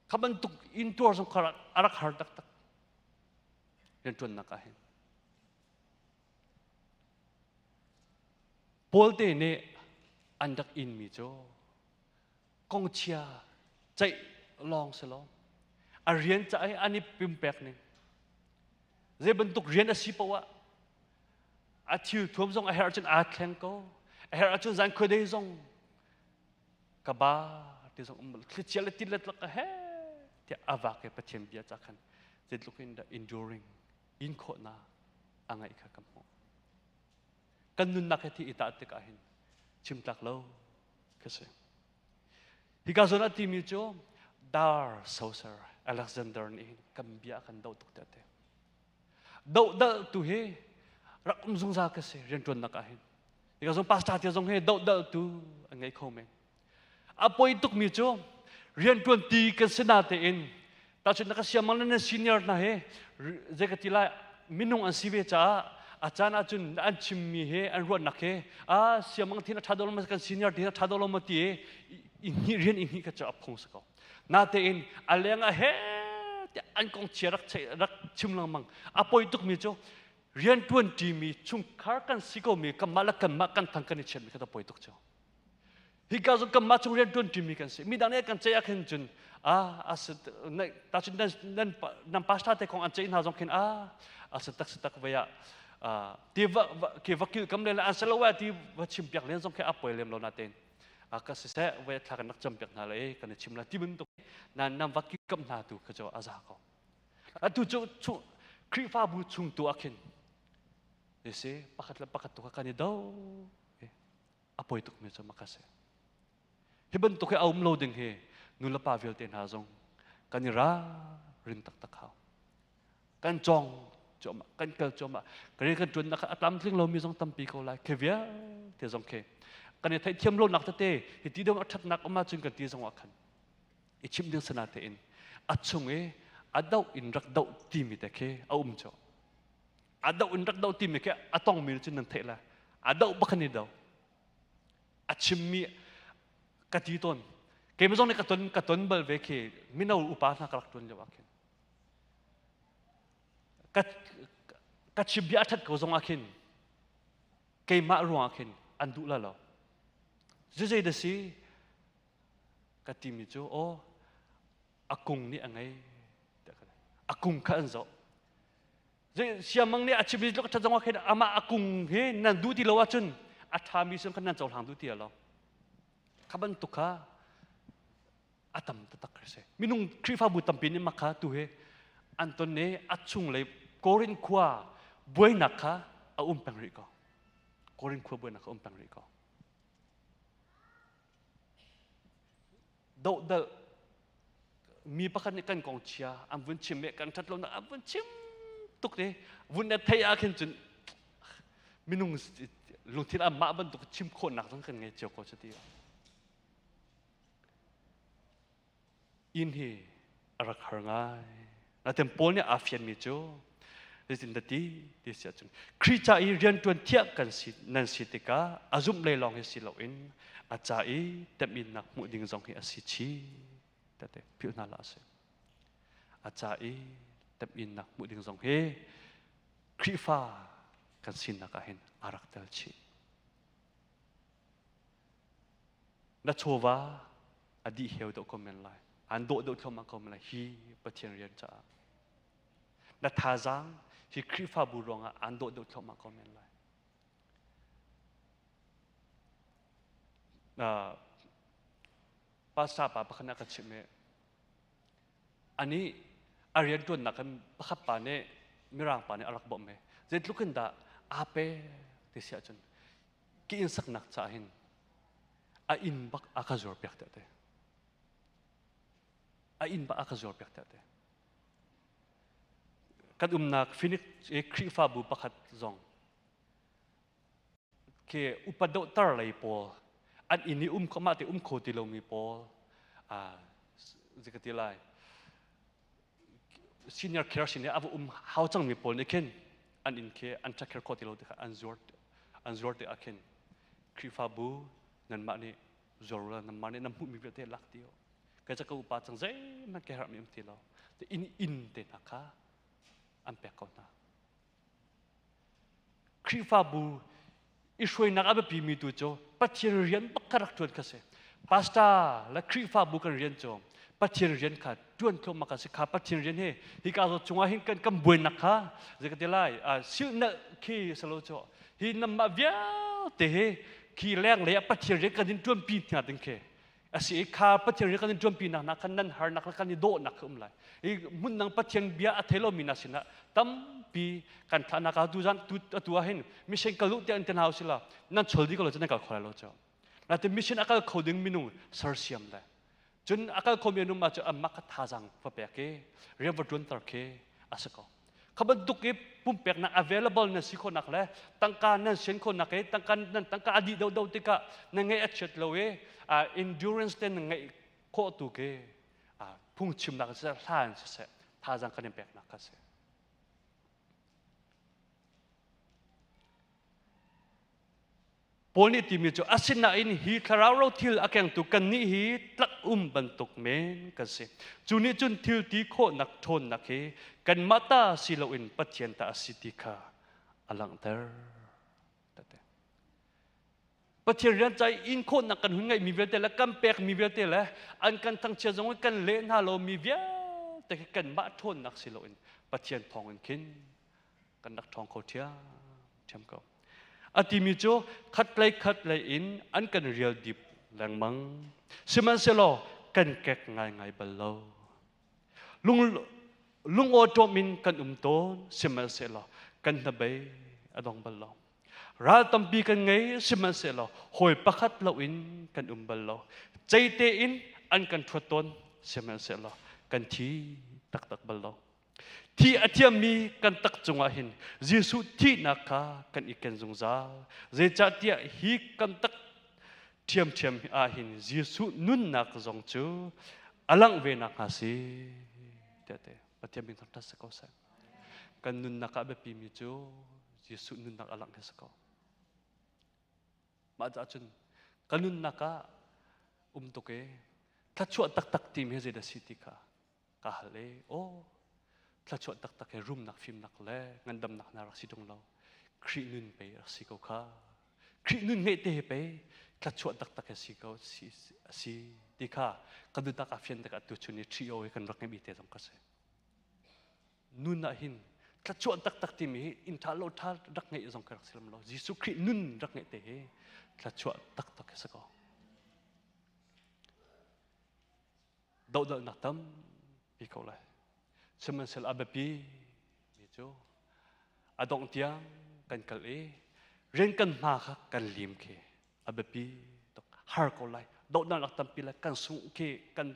Kha bantuk intuar zong kha a rak har taktak rianṭuannak ah hin. Paul te nih an rak inmi cu kongchia ceih lawng si lo, a rian ca i an i pumpek ning zei bantuk rian a si poah a thil thuam zong a herh ahcun aa thleng ko, a herh ahcun zan khuadei zong ka ba ti zong um thlichia le tit le tlak he tiah a vak i Pathian bia ca khan zeitluk in dah enduring in khawhnak a ngeih kha kan hmuh. Kan nunnak he thi i tah tikah hin chim tlak lo ka si. Hika zawn a timi cu Dar Soser Alexander nih kan bia kan doh tuk te. Doh dal tu hi rak um zungzal ka si rianṭuannak ah hin. Hika zong pastor te zong hi doh dal tu an ngei kho men. A poi tukmi cu rianṭuan ti kan si na tein tahchunh na ka siamang na senior hna he zei ka ti lai, minung an si ve caah a caan ahcun an chimmi he an ruahnak he a siamang thin a ṭha deuh lo kan senior thin a ṭha deuh lo ma ti i hnih rian i hnih ka cu a phung si ko. Natein a leng ah he tiah an kong chia rak rak chim lengmang. A poi tukmi cu rianṭuan ṭimi chungkhar kan si ko mi kanmah le kanmah kan thang kan i chiatmi kha ta poi tuk cu. Hika zong kanmah chung rian ṭuan ṭimi kan si. Midang nih kan ceih ah khin cun a a ta cun nan nan pastor te kong an ceih hna zong khin a a si tak si tak vai ah ti va ke va kil kam le an selo wa ti va chim piak len zong khi a poi lem lo na ten a ka si se vai thla kan nak cham piak hna le kan chim la ti bantuk nan nam va kil kam hna tu kha cho a za ko. Atu cu Khrihfabu chung tu ah khin si pakhat le pakhat tu kha kan i do. A poi tukmi cu mak a si. Hi bantuk hi a um lo ding hi nulepa vialte hna zong kan i ralrin taktak hau. Kan cawng cuahmah, kan kal cuahmah, kan rian kan ṭuannak a tlamtling lomi zong tampi ko lai. Khi vialte zong khi kan i theihthiam lonak tete hi ti dong a ṭhatnak um ahcun kan ti zong ah khan i chimh ding sana tein a chung i a doh in rak doh timi te khi a um cu. A doh in rak doh timi khi a tongmi cun nan theih lai. A doh bak an i do. A chimmi ka ti tawn. Keimah zong nih ka ton ka ton bal ve khi mino upa hna ka rak tuan lio ah khin ka ka chim bia a that ko zong ah khin keimah ruang ah khin an duh la lo. Zei da si ka timi cu aw a kung nih a ngei a kung kha an zoh. Siamang nih a chimmi tluk ṭhat zong ah khin amah a kung hi nan duh ti lo ahcun a ṭhami sun khan nan cohlang duh ti lo. Kha bantuk kha a tam taktak a si. Minung Khrihfabu tampi nih mak kha tu hi an ton i a chunglei Korin khua buainak kha a um peng rih ko. Korin khua buainak kha a um peng rih ko. Dohdalh mi pakhat nih kan kong chia an vun chim i kan ṭhat lonak an vun chim tuk te vun na theih ah khin cun. Minung lungthin ah mah bantuk chim khawhnak zong kan ngei cio ko cu ti. Inn hi a rak har ngai. Natin Paul nih aa fianmi cu zeitin dah ti ti si ahcun Khrih ca i rianṭuan thiah kan si nan si tikah a zumh lei lawng hi si loin a ca i temhinnak hmuh ding zong hi a si chih tete philh hna hlah sih. A ca i temhinnak hmuh ding zong hi Khrihfa kan sinak ah hin a rak tel chih. Na chawva a dih heu deuh ko men lai. An dawh deuh thluahmah ko men lai hi Pathian rian caah. Na thazaang hi Khrihfabu ruangah an dawh deuh thluahmah ko men lai. Uh, pastor pa pakhat a ka chimh i ani a rian ṭuannak kan pakhat pa nih mirang pa nih a rak bawmh i zeitluk in dah aa pe ti si ahcun ki inn saknak caah hin a inn bak a ka zuar piak te te a inn bak a ka zuar piak te te kan umnak Phoenix Khrihfabu pakhat zong khi upa dohtar lei pawl an inn i um kho mah te um kho ti lomi pawl zei ka ti lai senior care sin i a va um hau cangmi pawl nih khin an inn khi an take care kho ti lo tikah an zuar an zuar tikah khin Khrihfabu nanmah nih zuar la nanmah nih nan hmuhmi vialte lak ti o kai ca ka upa cang zeihmanh ka herhmi um ti lo te inn inn te hna kha an pek ko hna Khrihfabu i hruainak a biapimi tu cu Pathian rian bak kha rak ṭuan kha si. Pastor le Khrihfabu kan rian cu Pathian rian kha ṭuan thluahmah kha si. Kha Pathian rian hi hika zaw cungah hin kan kan buainak kha zei ka ti lai silhnalh khi salo cu hi namah vialte hi khi lenglei ah Pathian rian kan in ṭuanpi hna ding khi a si i kha Pathian rian kan in ṭuanpinak hna khan nan harnak le kan i dawhnak kha um lai i hmun dang Pathian bia a thei lomi hna sinah tampi kan thlahnak ah tu zan tu atu ah hin mission kal u tiah an ti hna usila nan chol dih ko lo cu nan kal kho lai lo cu natin mission a kal kho ding minung sersiam le cun a kal khomi an um ah cu anmah kha thazaang va pek i rian va ṭuanter khi a si ko kha bantuk i pumpeknak available nan si khawhnak le tangka nan sian khawhnak i tangka nan tangka a dih deuhdeuh tikah na ngeih a chiat lo i endurance te na ngeih khawh tu khi phungchimnak siseh hla in siseh thazaang kan in peknak kha si. Paul nih timi cu asinain hi thlarau rothil a kengtu kannih hi tlak um bantuk men kan si. Cu nih cun thil ti khawhnak ṭhawnnak hi kanmah ta si loin Pathian ta a si ti kha a langhter. Pathian rian ca i in khawhnak kan hun ngeihmi vialte le kan pekmi vialte le an kan thangchia zong in kan leh hna lomi vialte khi kanmah ṭhawnnak si loin Pathian thawngin khin kan rak ṭhawng kho ṭhiamṭhiam ko. A timi cu khatlei khatlei in an kan rial dip lengmang. Sihmanhsehlaw kan kek ngaingai bal lo. Lung, lungawṭawm in kan um tawn, sihmanhsehlaw kan hnabei a dong bal lo. Ral tampi kan ngei, sihmanhsehlaw hawi pakhat loin kan um bal lo. Ceite in an kan ṭhuat tawn, sihmanhsehlaw kan thi taktak bal lo. Thi a thiammi kan tak cungah hin Jesuh thihnak kha kan i ken zungzal. Zeicahtiah hi kan tak ṭhiamṭhiam ah hin Jesuh nunnak zong cu a langh ve nakhnga si. Tiah te Pathian min thangṭhat si ko seh. Kan nunnak ah biapimi cu Jesuh nunnak a langh hi si ko. Mah caah cun ka nunnak ah um tuk i thluachuah taktak timi hi zeidah si ti kha ka hal i aw thluachuah taktak he rumnak fimnak le ngandamnak hna rak si ṭung lo Khrih nun pei rak si ko kha Khrih nun ngeih te he pei thluachuah taktak he si ko si si ti kha ka nunnak ah fian tikah tuchun i ṭhi o hi kan rak ngeih te zong ka si nun ah hin thluachuah taktak timi hi inn ṭha lo ṭha rak ngeih zong ka rak si lam lo Jesuh Khrih nun rak ngeih te hi thluachuah taktak he si ko dohdalhnak tampi ko lai. Sihmanhsehlaw a biapi mi cu a dongh tiang kan kal i rian kan hma kha kan lim khi a biapi tuk har ko lai dohdalhnak tampi lai kan sungh khi kan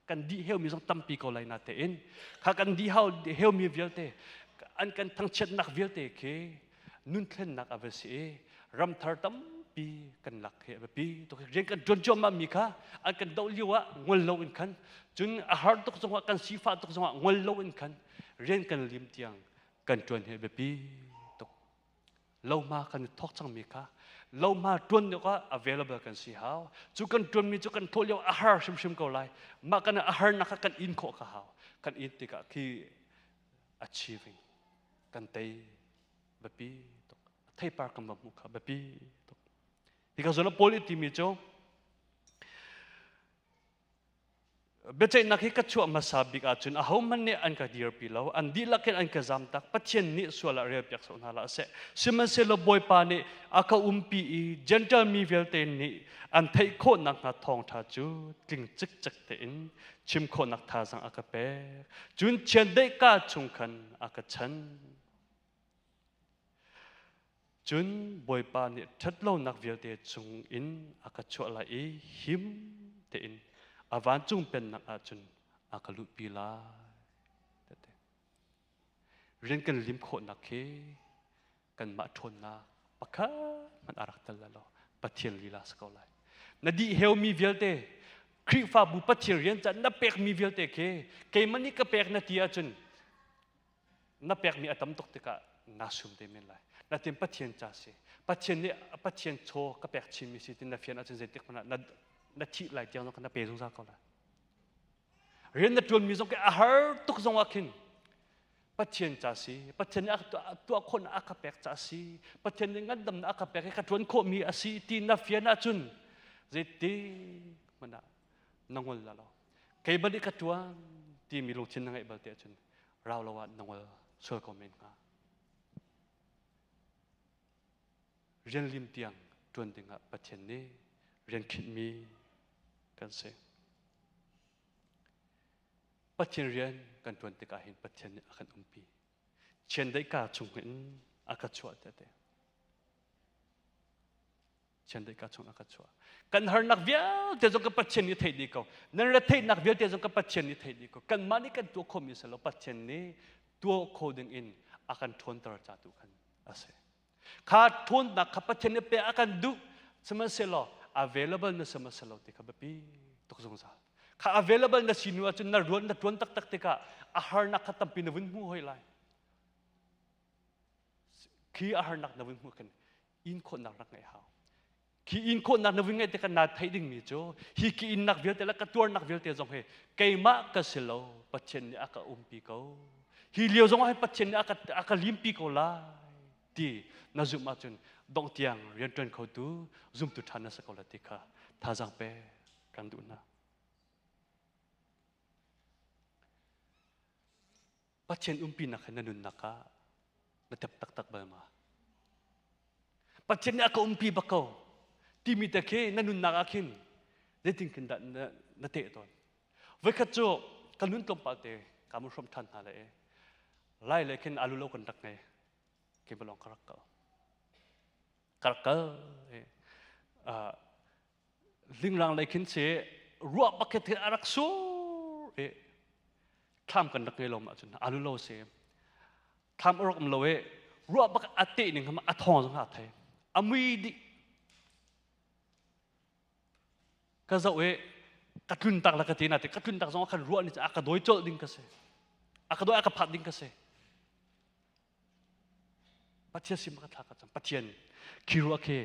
kan dih heumi zong tampi ko lai na tein kha kan dih hau heumi vialte an kan thangchiatnak vialte khi Nun thlennak a va si i ramthar tampi kan lak hi a biapi tuk. Rian kan ṭuan cuahmah mi kha an kan doh lio ah ngol lo in khan cun a har tuk zongah kan sifah tuk zongah ngol lo in khan rian kan lim tiang kan ṭuan hi a biapi tuk. Lohma kan i thawk cangmi kha lohma ṭuan awkah available kan si hau. Cu kan ṭuanmi cu kan thawh lio a har hrimhrim ko lai. Mah kan a harnak kha kan in khawh kha hau. Kan in tikah khi achieving kan tei biapi tuk. Theipar kan va hmuh kha biapi tuk. Hika zawn ah Paul i timi cu Biaceihnak hi ka chuah hmasa bik ahcun ahohmanh nih an ka dirpi lo, an dihlak in an ka zamtak. Pathian nih sual ah relpiak sawh hna hlah seh. Sihmanhsehlaw Bawipa nih a ka umpi i Jentail mi vialte nih an theih khawh nakhnga thawngṭha cu tling cikcek tein chim khawhnak thazaang a ka pek. Cun chiandeih ka chung khan a ka chan. Cun Bawipa nih ṭhatlonak vialte chungin a ka chuah lai i him tein a vancung pennak ah cun a ka luhpi lai. Rian kan lim khawhnak khi kanmah ṭhawnnak pakhat hmanh a rak tel lo. Pathian lila si ko lai. Na dih heumi vialte Khrihfabu Pathian rian ca na pekmi vialte khi keimah nih ka pek na ti ahcun na pekmi a tam tuk tikah naa sum te men lai. Natin Pathian ca si. Pathian nih Pathian chaw ka pek chinmi si tin na fian ahcun zeitik hmanh ah na na thih lai tiang zong na pe zungzal ko lai. Rian na ṭuanmi zong khi a har tuk zong ah khin Pathian ca si. Pathian nih a tuah khawhnak a ka pek ca si. Pathian nih ngandamnak a ka pek i ka ṭuan khawhmi a si ti na fian ahcun zeitik hmanh ah na ngol la lo. Kei bal i ka ṭuan timi lungthin na ngeih bal te ahcun rau lo ah na ngol sual ko men hnga. Rian lim tiang ṭuan dingah Pathian nih rian khinhmi kan si. Pathian rian kan ṭuan tikah hin Pathian nih a kan umpi. Chiandeih ka chung hin a ka chuah te te. Chiandeih ka chung a ka chuah. Kan harnak vialte zong ka Pathian nih theih dih ko. Nan retheihnak vialte zong ka Pathian nih theih dih ko. Kanmah nih kan tuah khomi si lo Pathian nih tuah kho ding in a kan ṭhawnter ca tu khan a si. Kha ṭhawnnak kha Pathian nih pek a kan duh. Sihmanhsehlaw available na si ma si lo ti kha biapi tuk zungzal. Kha available na si hnu ahcun na ruan na ṭuan taktak tikah a harnak kha tampi na vun hmu hoi lai. Khi a harnak na vun hmuh khin in khawhnak rak ngeih hau. Khi in khawhnak na vun ngeih tikah naa theih dingmi cu hi ki innak vialte le ka tuarnak vialte zong hi keimah ka si lo Pathian nih a ka umpi ko. Hi lio zong ah hin Pathian nih a ka, a ka limpi ko lai ti na zumh ahcun dongh tiang rianṭuan khotu zumtu ṭha na si ko la ti kha thazaang pe kan duh hna. Pathian umpinak he na nunnak ah na tep taktak bal ma? Pathian nih a ka umpi bak ko timi te khi na nunnak ah khin zeitin khin dah na, na teh tawn? Voikhat cu ka nun tlawmpal te ka mun hrawm ṭhan hna le lai le khin alu lo kan rak ngei ke balong ka rak kal ka rak kal lingrang lei khin si ruah bakhet khi a rak sur i thlam kan rak ngei lo ma cun alu lo si thlam a rak um lo i ruah bak a teh ning a thawng zong a thei a mui dih ka zoh i ka tlun tak la ka ti na ti ka tlun tak zong khan ruah ni a ka dawi colh ding ka si a ka dawi a ka phat ding ka si Pathian sim ka thla ka cam Pathian khi ruah khi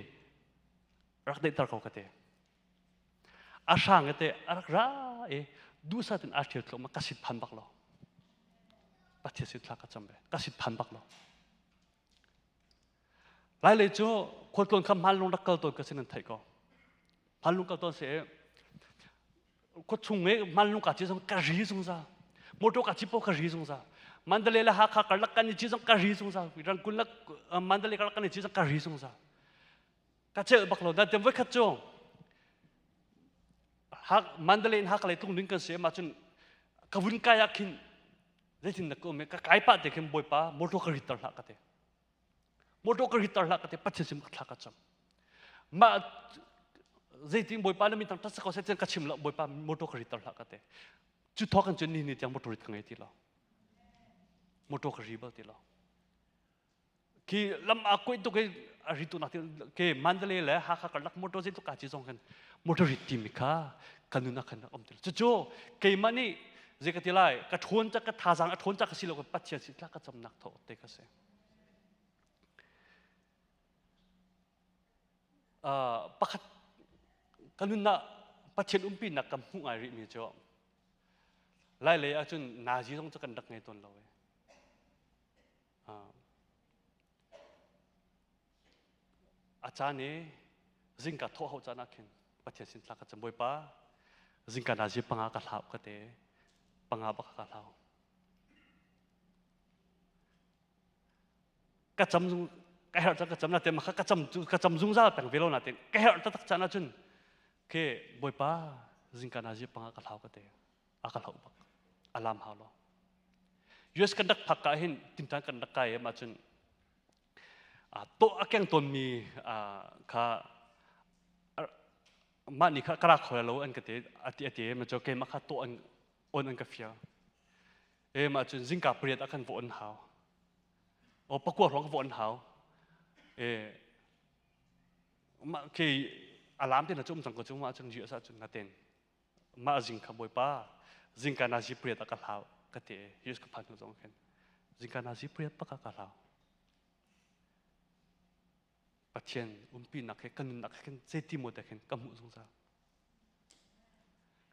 rak deihter ko ka ti a hrang te a rak ra i duhsah tin aa ṭhial thluahmah ka sit phan bak lo Pathian sin thla ka cam ve ka sit phan bak lo Lai lei cu khualtlawn kha hmanlung rak kal tawn ka sin an theih ko hmanlung kal tawn si khuachung i hmanlung ka ci zong ka ri zungzal motor ka ci po ka ri zungzal Mandalay le Hakha karlak kan i ci zong ka ri zungzal Rangkun le Mandalay karlak kan i ci zong ka ri zungzal ka celh bak lo nain voikhat cu Mandalay in Hakha lei tlung ding kan si ma cun ka vun kai ah khin zeitin na ka um ka kai pah te khin bawipa motor ka ritter hlah ka ti motor ka ritter hlah ka ti pathian sim ka thla ka cam mah zeitin bawipa na min thang tat ko sai ka chim lo bawipa motor ka ritter hlah ka ti cu thawk in cun ni ni tiang motor rit ka ngei ti lo motor ka ri bal ti lo. Khi lam a kuai tuk i a ri tu nak ke Mandalay le Hakha karlak motor zei tuk ka ci zong kan motor rit ti mi kha kan nun ah khan um ti cucu keimah nih zei ka ti lai ka ṭhawn ca ka thazaang a ṭhawn ca ka si lo ka Pathian sin tla ka camnak thaw te ka si. Pakhat ka nunnak Pathian umpinak ka hmuh ngai rihmi cu Lai lei ahcun nazi zong cu kan rak ngei tawn lo e. A caan i zingka thawh hau caan ah khin Pathian sin thla ka cam Bawipa zingka nazi panga ka hlau ka te panga bak ka hlau. Ka cam zung ka herh ka cam na te ma ka cam ka cam zungzal peng ve lo na te ka herh taktak caan ahcun ke Bawipa zingka nazi panga ka hlau ka te a ka hlau bak alam hau lo. US kan rak phak ka hin tintan kan rak kai em ahcun to a keng tawnmi kha mah ni kha ka rak kho lo an ka te ati ati ma cho keimah kha to an on an ka fial e ma cun zingka pariat ah khan vawh an hau o pakua hrawng vawh an hau e mah khi alam te na chu um cang ko chu ma chung US ah cun na ten mah zing kha Bawipa zingka na zi pariat ah ka hlau ka ti US ka phan hnu zong khin zingka na zi pariat bak ah ka hlau. Pathian umpinak he kan nunnak he khin zeiti maw te khin ka hmuh zungzal.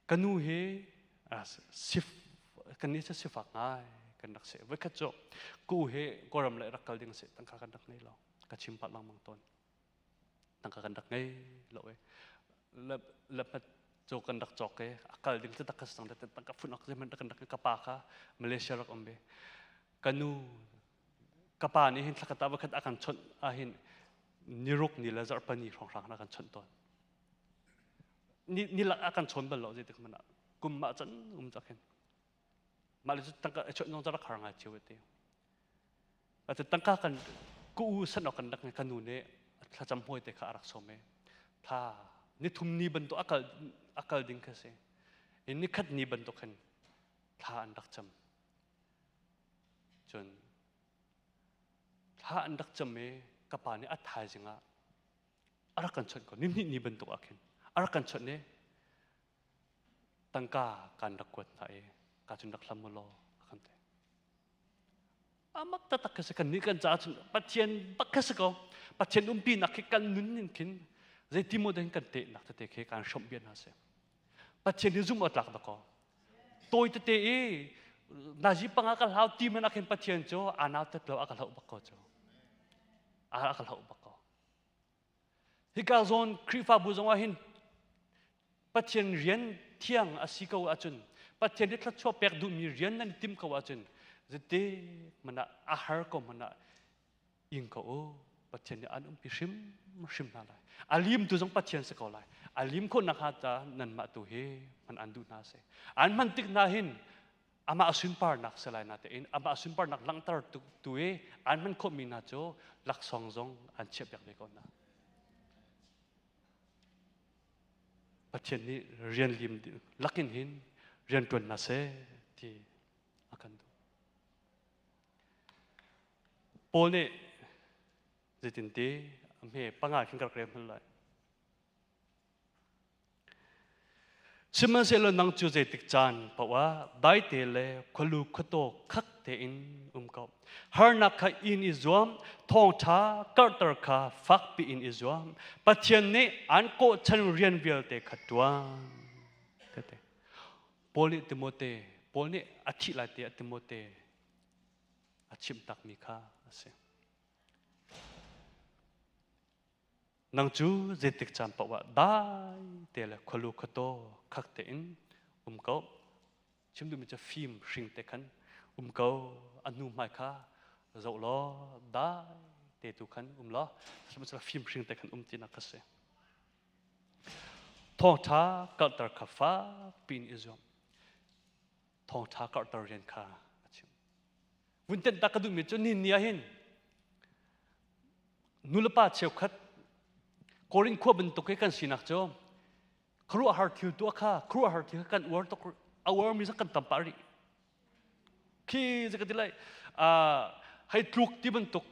Ka nu hi sif kan nih cu sifak ngai kan rak si. Voikhat cu ku hi Kawlram le rak kal ding si tangka kan rak ngei lo. Ka chim pah lengmang tawn. Tangka kan rak ngei lo e. Le le hmat cu kan rak cawk e a kal ding cu tak ka sang tangka phun ak zeihmanh kan rak ka pa kha Malaysia rak um ve. Ka nu ka pa nih hin thlakhat ah voikhat a kan chawnh ahhin niruk ni le zarhpani hrawnghrang a kan chawnh tawn. Ni ni lak a kan chawn bal lo zeitik hmanh ah kum mah can um cak hin mah le cu tangka a chawnh zong rak har ngai cio te. Atu tangka kan ku u san ok kan rak ka nu nih thlacam hawi te kha a rak sawm i thla nithum ni bantuk akal akal ding kha si. Nikhat ni bantuk khin thla an rak cam. Cun thla an rak cam i ka pa nih a thaizing ah a rak kan chawnh ko. Nihnih ni bantuk ah khin a rak kan chawnh i tangka kan rak kuat hna i ka cun rak hlam u law a kan ti. Amak taktak khi si kan nih kan caah cun Pathian bak khi si ko. Pathian umpinak khi kan nun in khin zeiti maw den kan tehnak tete khi kan hrawmh bia hna si. Pathian hi zumh awk tlak dah kaw. Tawi tete i nazi panga ka hlau ti man ah khin Pathian cu aa nautat lo a ka hloh bak ko cu. A ka hloh bak ko. Hika zawn Khrihfabu zong ah hin Pathian rian thiang a si ko ahcun Pathian nih thluachuah pek duhmi rian nan i tim ko ahcun zeiti hmanh ah a har ko hmanh ah ing ko u. Pathian nih an umpi hrimhrim hna lai. A limtu zong Pathian si ko lai. A lim khawh nakhnga ta nanmah tu hi hman an duh hna si. An hman tik hna hin amah sunparnak si lai natein amah sunparnak langhter tu, tu i an hman khawhmi hna cu laksawng zong an chiahpiak ve ko hna. Pathian nih rian lim lakin hin rian ṭuan hna seh ti a kan duh. Paul nih zeitinti a hme panga khin ka rak rel hman lai. Sihmanhsehlaw nang cu zeitik caan paoh ah daite le khualu khuataw khak tein um ko. Harnak kha in i zuam, thawngṭha karhter kha fakpi in i zuam. Pathian nih aan kawhchan rian vialte kha ṭuan. Tete. Paul nih Timote, Paul nih a thih lai te ah Timote a chimh takmi kha a si. Nang cu zeitik caan paoh ah dai te le khualu khuataw khak tein um ko. Chim duhmi cu fim hring te khan um ko. A hnu hmai kha zoh law dai te tu khan um law sihmanhsehlaw fim hring te khan um tinak kha si. Thawngṭha karhter kha fak piin i zuam. Thawngṭha karhter rian kha a chim. Vun tenh ta ka duhmi cu ni ni ah hin nulepa cheukhat Korin khua bantuk hi kan sinak cu khuaruahhar thil tuah kha khuaruahhar thil kha kan uar tuk a uarmi zong kan tam pah rih. Khi zei ka ti lai hei tluk ti bantuk.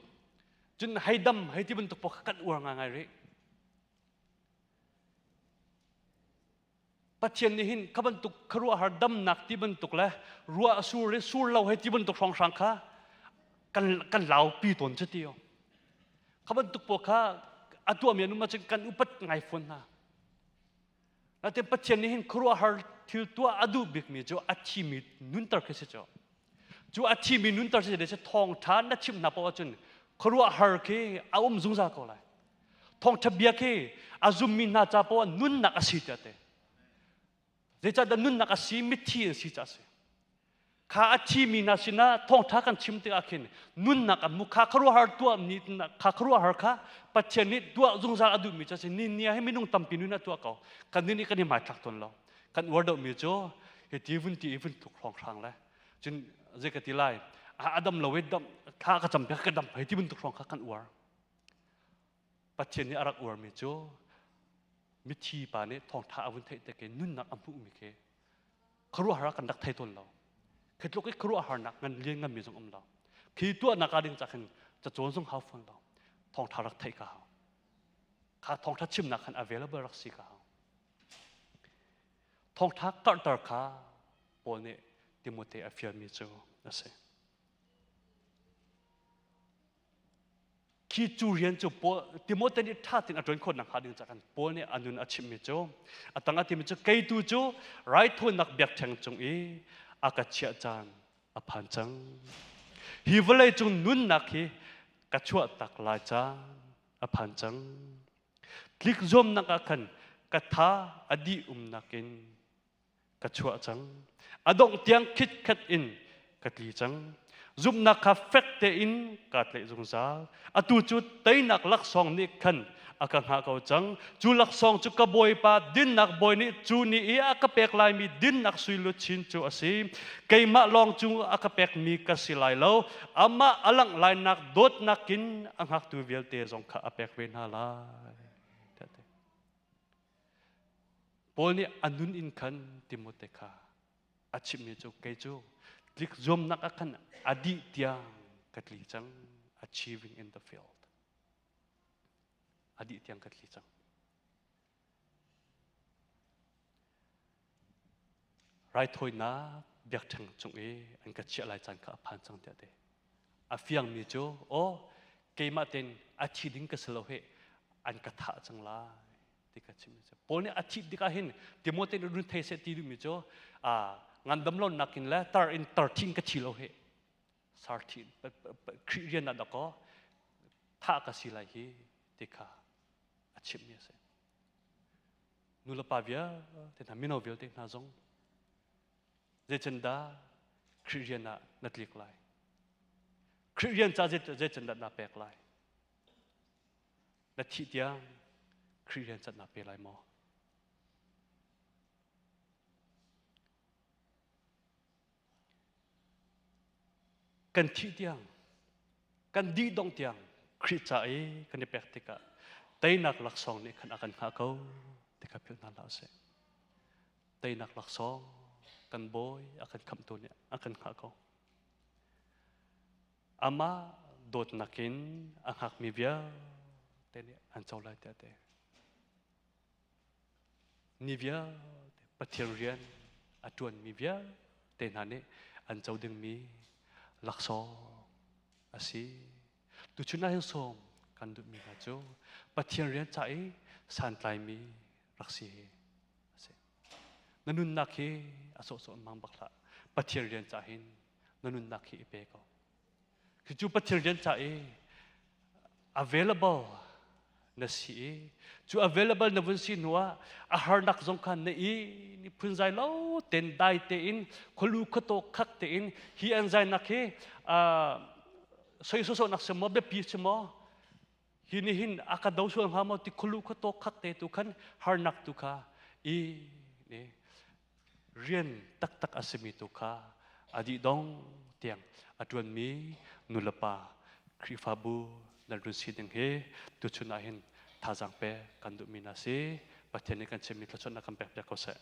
Cun hei dam hei ti bantuk paoh kha kan uar ngaingai rih. Pathian nih hin kha bantuk khuaruahhar damnak ti bantuk le ruah a sur i sur lo hei ti bantuk hrawnghrang kha kan kan laupi tawn cu ti kha bantuk pawl kha a tuahmi an um ahcun kan upat ngai fawn hna. Natin Pathian nih hin khuaruahhar thil tuah a duh bikmi cu a thimi nunter khi si cu. Cu a thimi nunter si si thawngṭha na chimh hna paoh ahcun khuaruahhar khi a um zungzal ko lai. Thawngṭha bia khi a zummi hna ca paoh ah nunnak a si tiah te. Zeicahtiah nunnak a si, mithi an si caah a si. Kha a thimi hna sinah thawngṭha kan chim tikah khin nunnak an hmu. Kha khuaruahhar tuah ni kha khuaruahhar kha Pathian nih tuah zungzal a duhmi cu a si. Ni ni ah hin minung tampi nun a tuah ko. Kan nih nih kan i hmaithlak tawn lo. Kan uar deuhmi cu hiti vun ti i vun tluk hrawnghrang le cun zei ka ti lai a dam lo i dam thla ka cam piak ka dam hei ti bantuk hrawng kha kan uar. Pathian nih a rak uarmi cu mithi pa nih thawngṭha a vun theih tik i nunnak a hmuhmi khi khuaruahhar ah kan rak thei tawn lo. Khi tluk i khuaruahharnak ngan lian nganmi zong um lo. Khi tuahnak ah ding ca khin cacawn zong hau fawn lo. Thawngṭha rak theih ka hau. Kha thawngṭha chimnak khan available rak si ka hau. Thawngṭha karhter kha Paul nih Timote a fialmi cu a si. Khi cu rian cu Paul Timote nih ṭha tein a ṭuan khawh nakhnga ding caah khan Paul nih a nun a chimhmi cu a tang a timi cu kei tu cu raithawinak biakṭheng cung i a ka chiah caan a phan cang. Hi vawlei cung nunnak hi ka chuah tak lai caan a phan cang. Tlik zuamnak ah khan ka tha a dih umnak in ka chuah cang. A dongh tiang khitkhat in ka tli cang. Zumhnak kha fek tein kaa tlaih zungzal. Atu cu teinak laksawng nih khan a ka hngah ko cang. Cu laksawng cu ka Bawipa dinnak bawi nih cu ni i a ka pek laimi dinnak sui luchin cu a si. Keimah lawng cu a ka pekmi ka si lai lo. Amah a langh lainak dawtnak in a hngaktu vialte zong kha a pek ve hna lai. Paul nih a nun in khan Timote kha a chimhmi cu kei cu tlik zuamnak ah khan a dih tiang ka tli cang achieving in the field a dih tiang ka tli cang raithawinak biakṭheng cung i an ka chiah lai caan kha a phan cang tiah ti a fiangmi cu aw keimah tein a thi ding ka si lo he an ka thah cang lai ti ka chim cu Paul nih a thih tikah hin Timote nih run thei seh ti duhmi cu ngandam lonak in le tar in tar thin ka thi lo he sar thi Khrih rian ah dakaw thah ka si lai hi ti kha a chimmi a si nulepa vialte hna mino vialte hna zong zeicandah Khrih rian ah na tlik lai Khrih rian ca zeicandah na pek lai na thih tiang Khrih rian cat na pe lai maw Kan thih tiang, kan dih dongh tiang Khrih ca i kan i pek tikah teinak laksawng nih khan a kan hngah ko ti kha philh hna hlah usih. Teinak laksawng kan Bawi a kan khamhtu nih a kan hngah ko. Amah dawtnak in a hngakmi vialte nih an co lai tiah a ti. Ni vialte Pathian rian a ṭuanmi vialte hna nih an co dingmi laksawng a si. Tuchun ah hin sawm kan duhmi hna cu Pathian rian ca i santlaimi rak si hi a si. Na nunnak hi a sawhsawh in hmang bak hlah. Pathian rian ca hin na nunnak hi i pe ko. Cucu Pathian rian ca i available na si i cu available na vun si hnu ah a harnak zong kha na i ni phunzai lo ten dai tein khualu khuataw khak tein hi an zainak hi soi sawsawh nak si maw biapi si maw hi nih hin a ka do sual hnga maw ti khualu khuataw khak te tu khan harnak tu kha i ne rian taktak a simi tu kha a dih dong tiang a ṭuanmi nulepa Khrihfabu nan run si ding hi tuchun ah hin thazaang pe kan duhmi hna si. Pathian nih kan chimmi thluachuahnak kan pek piak ko seh.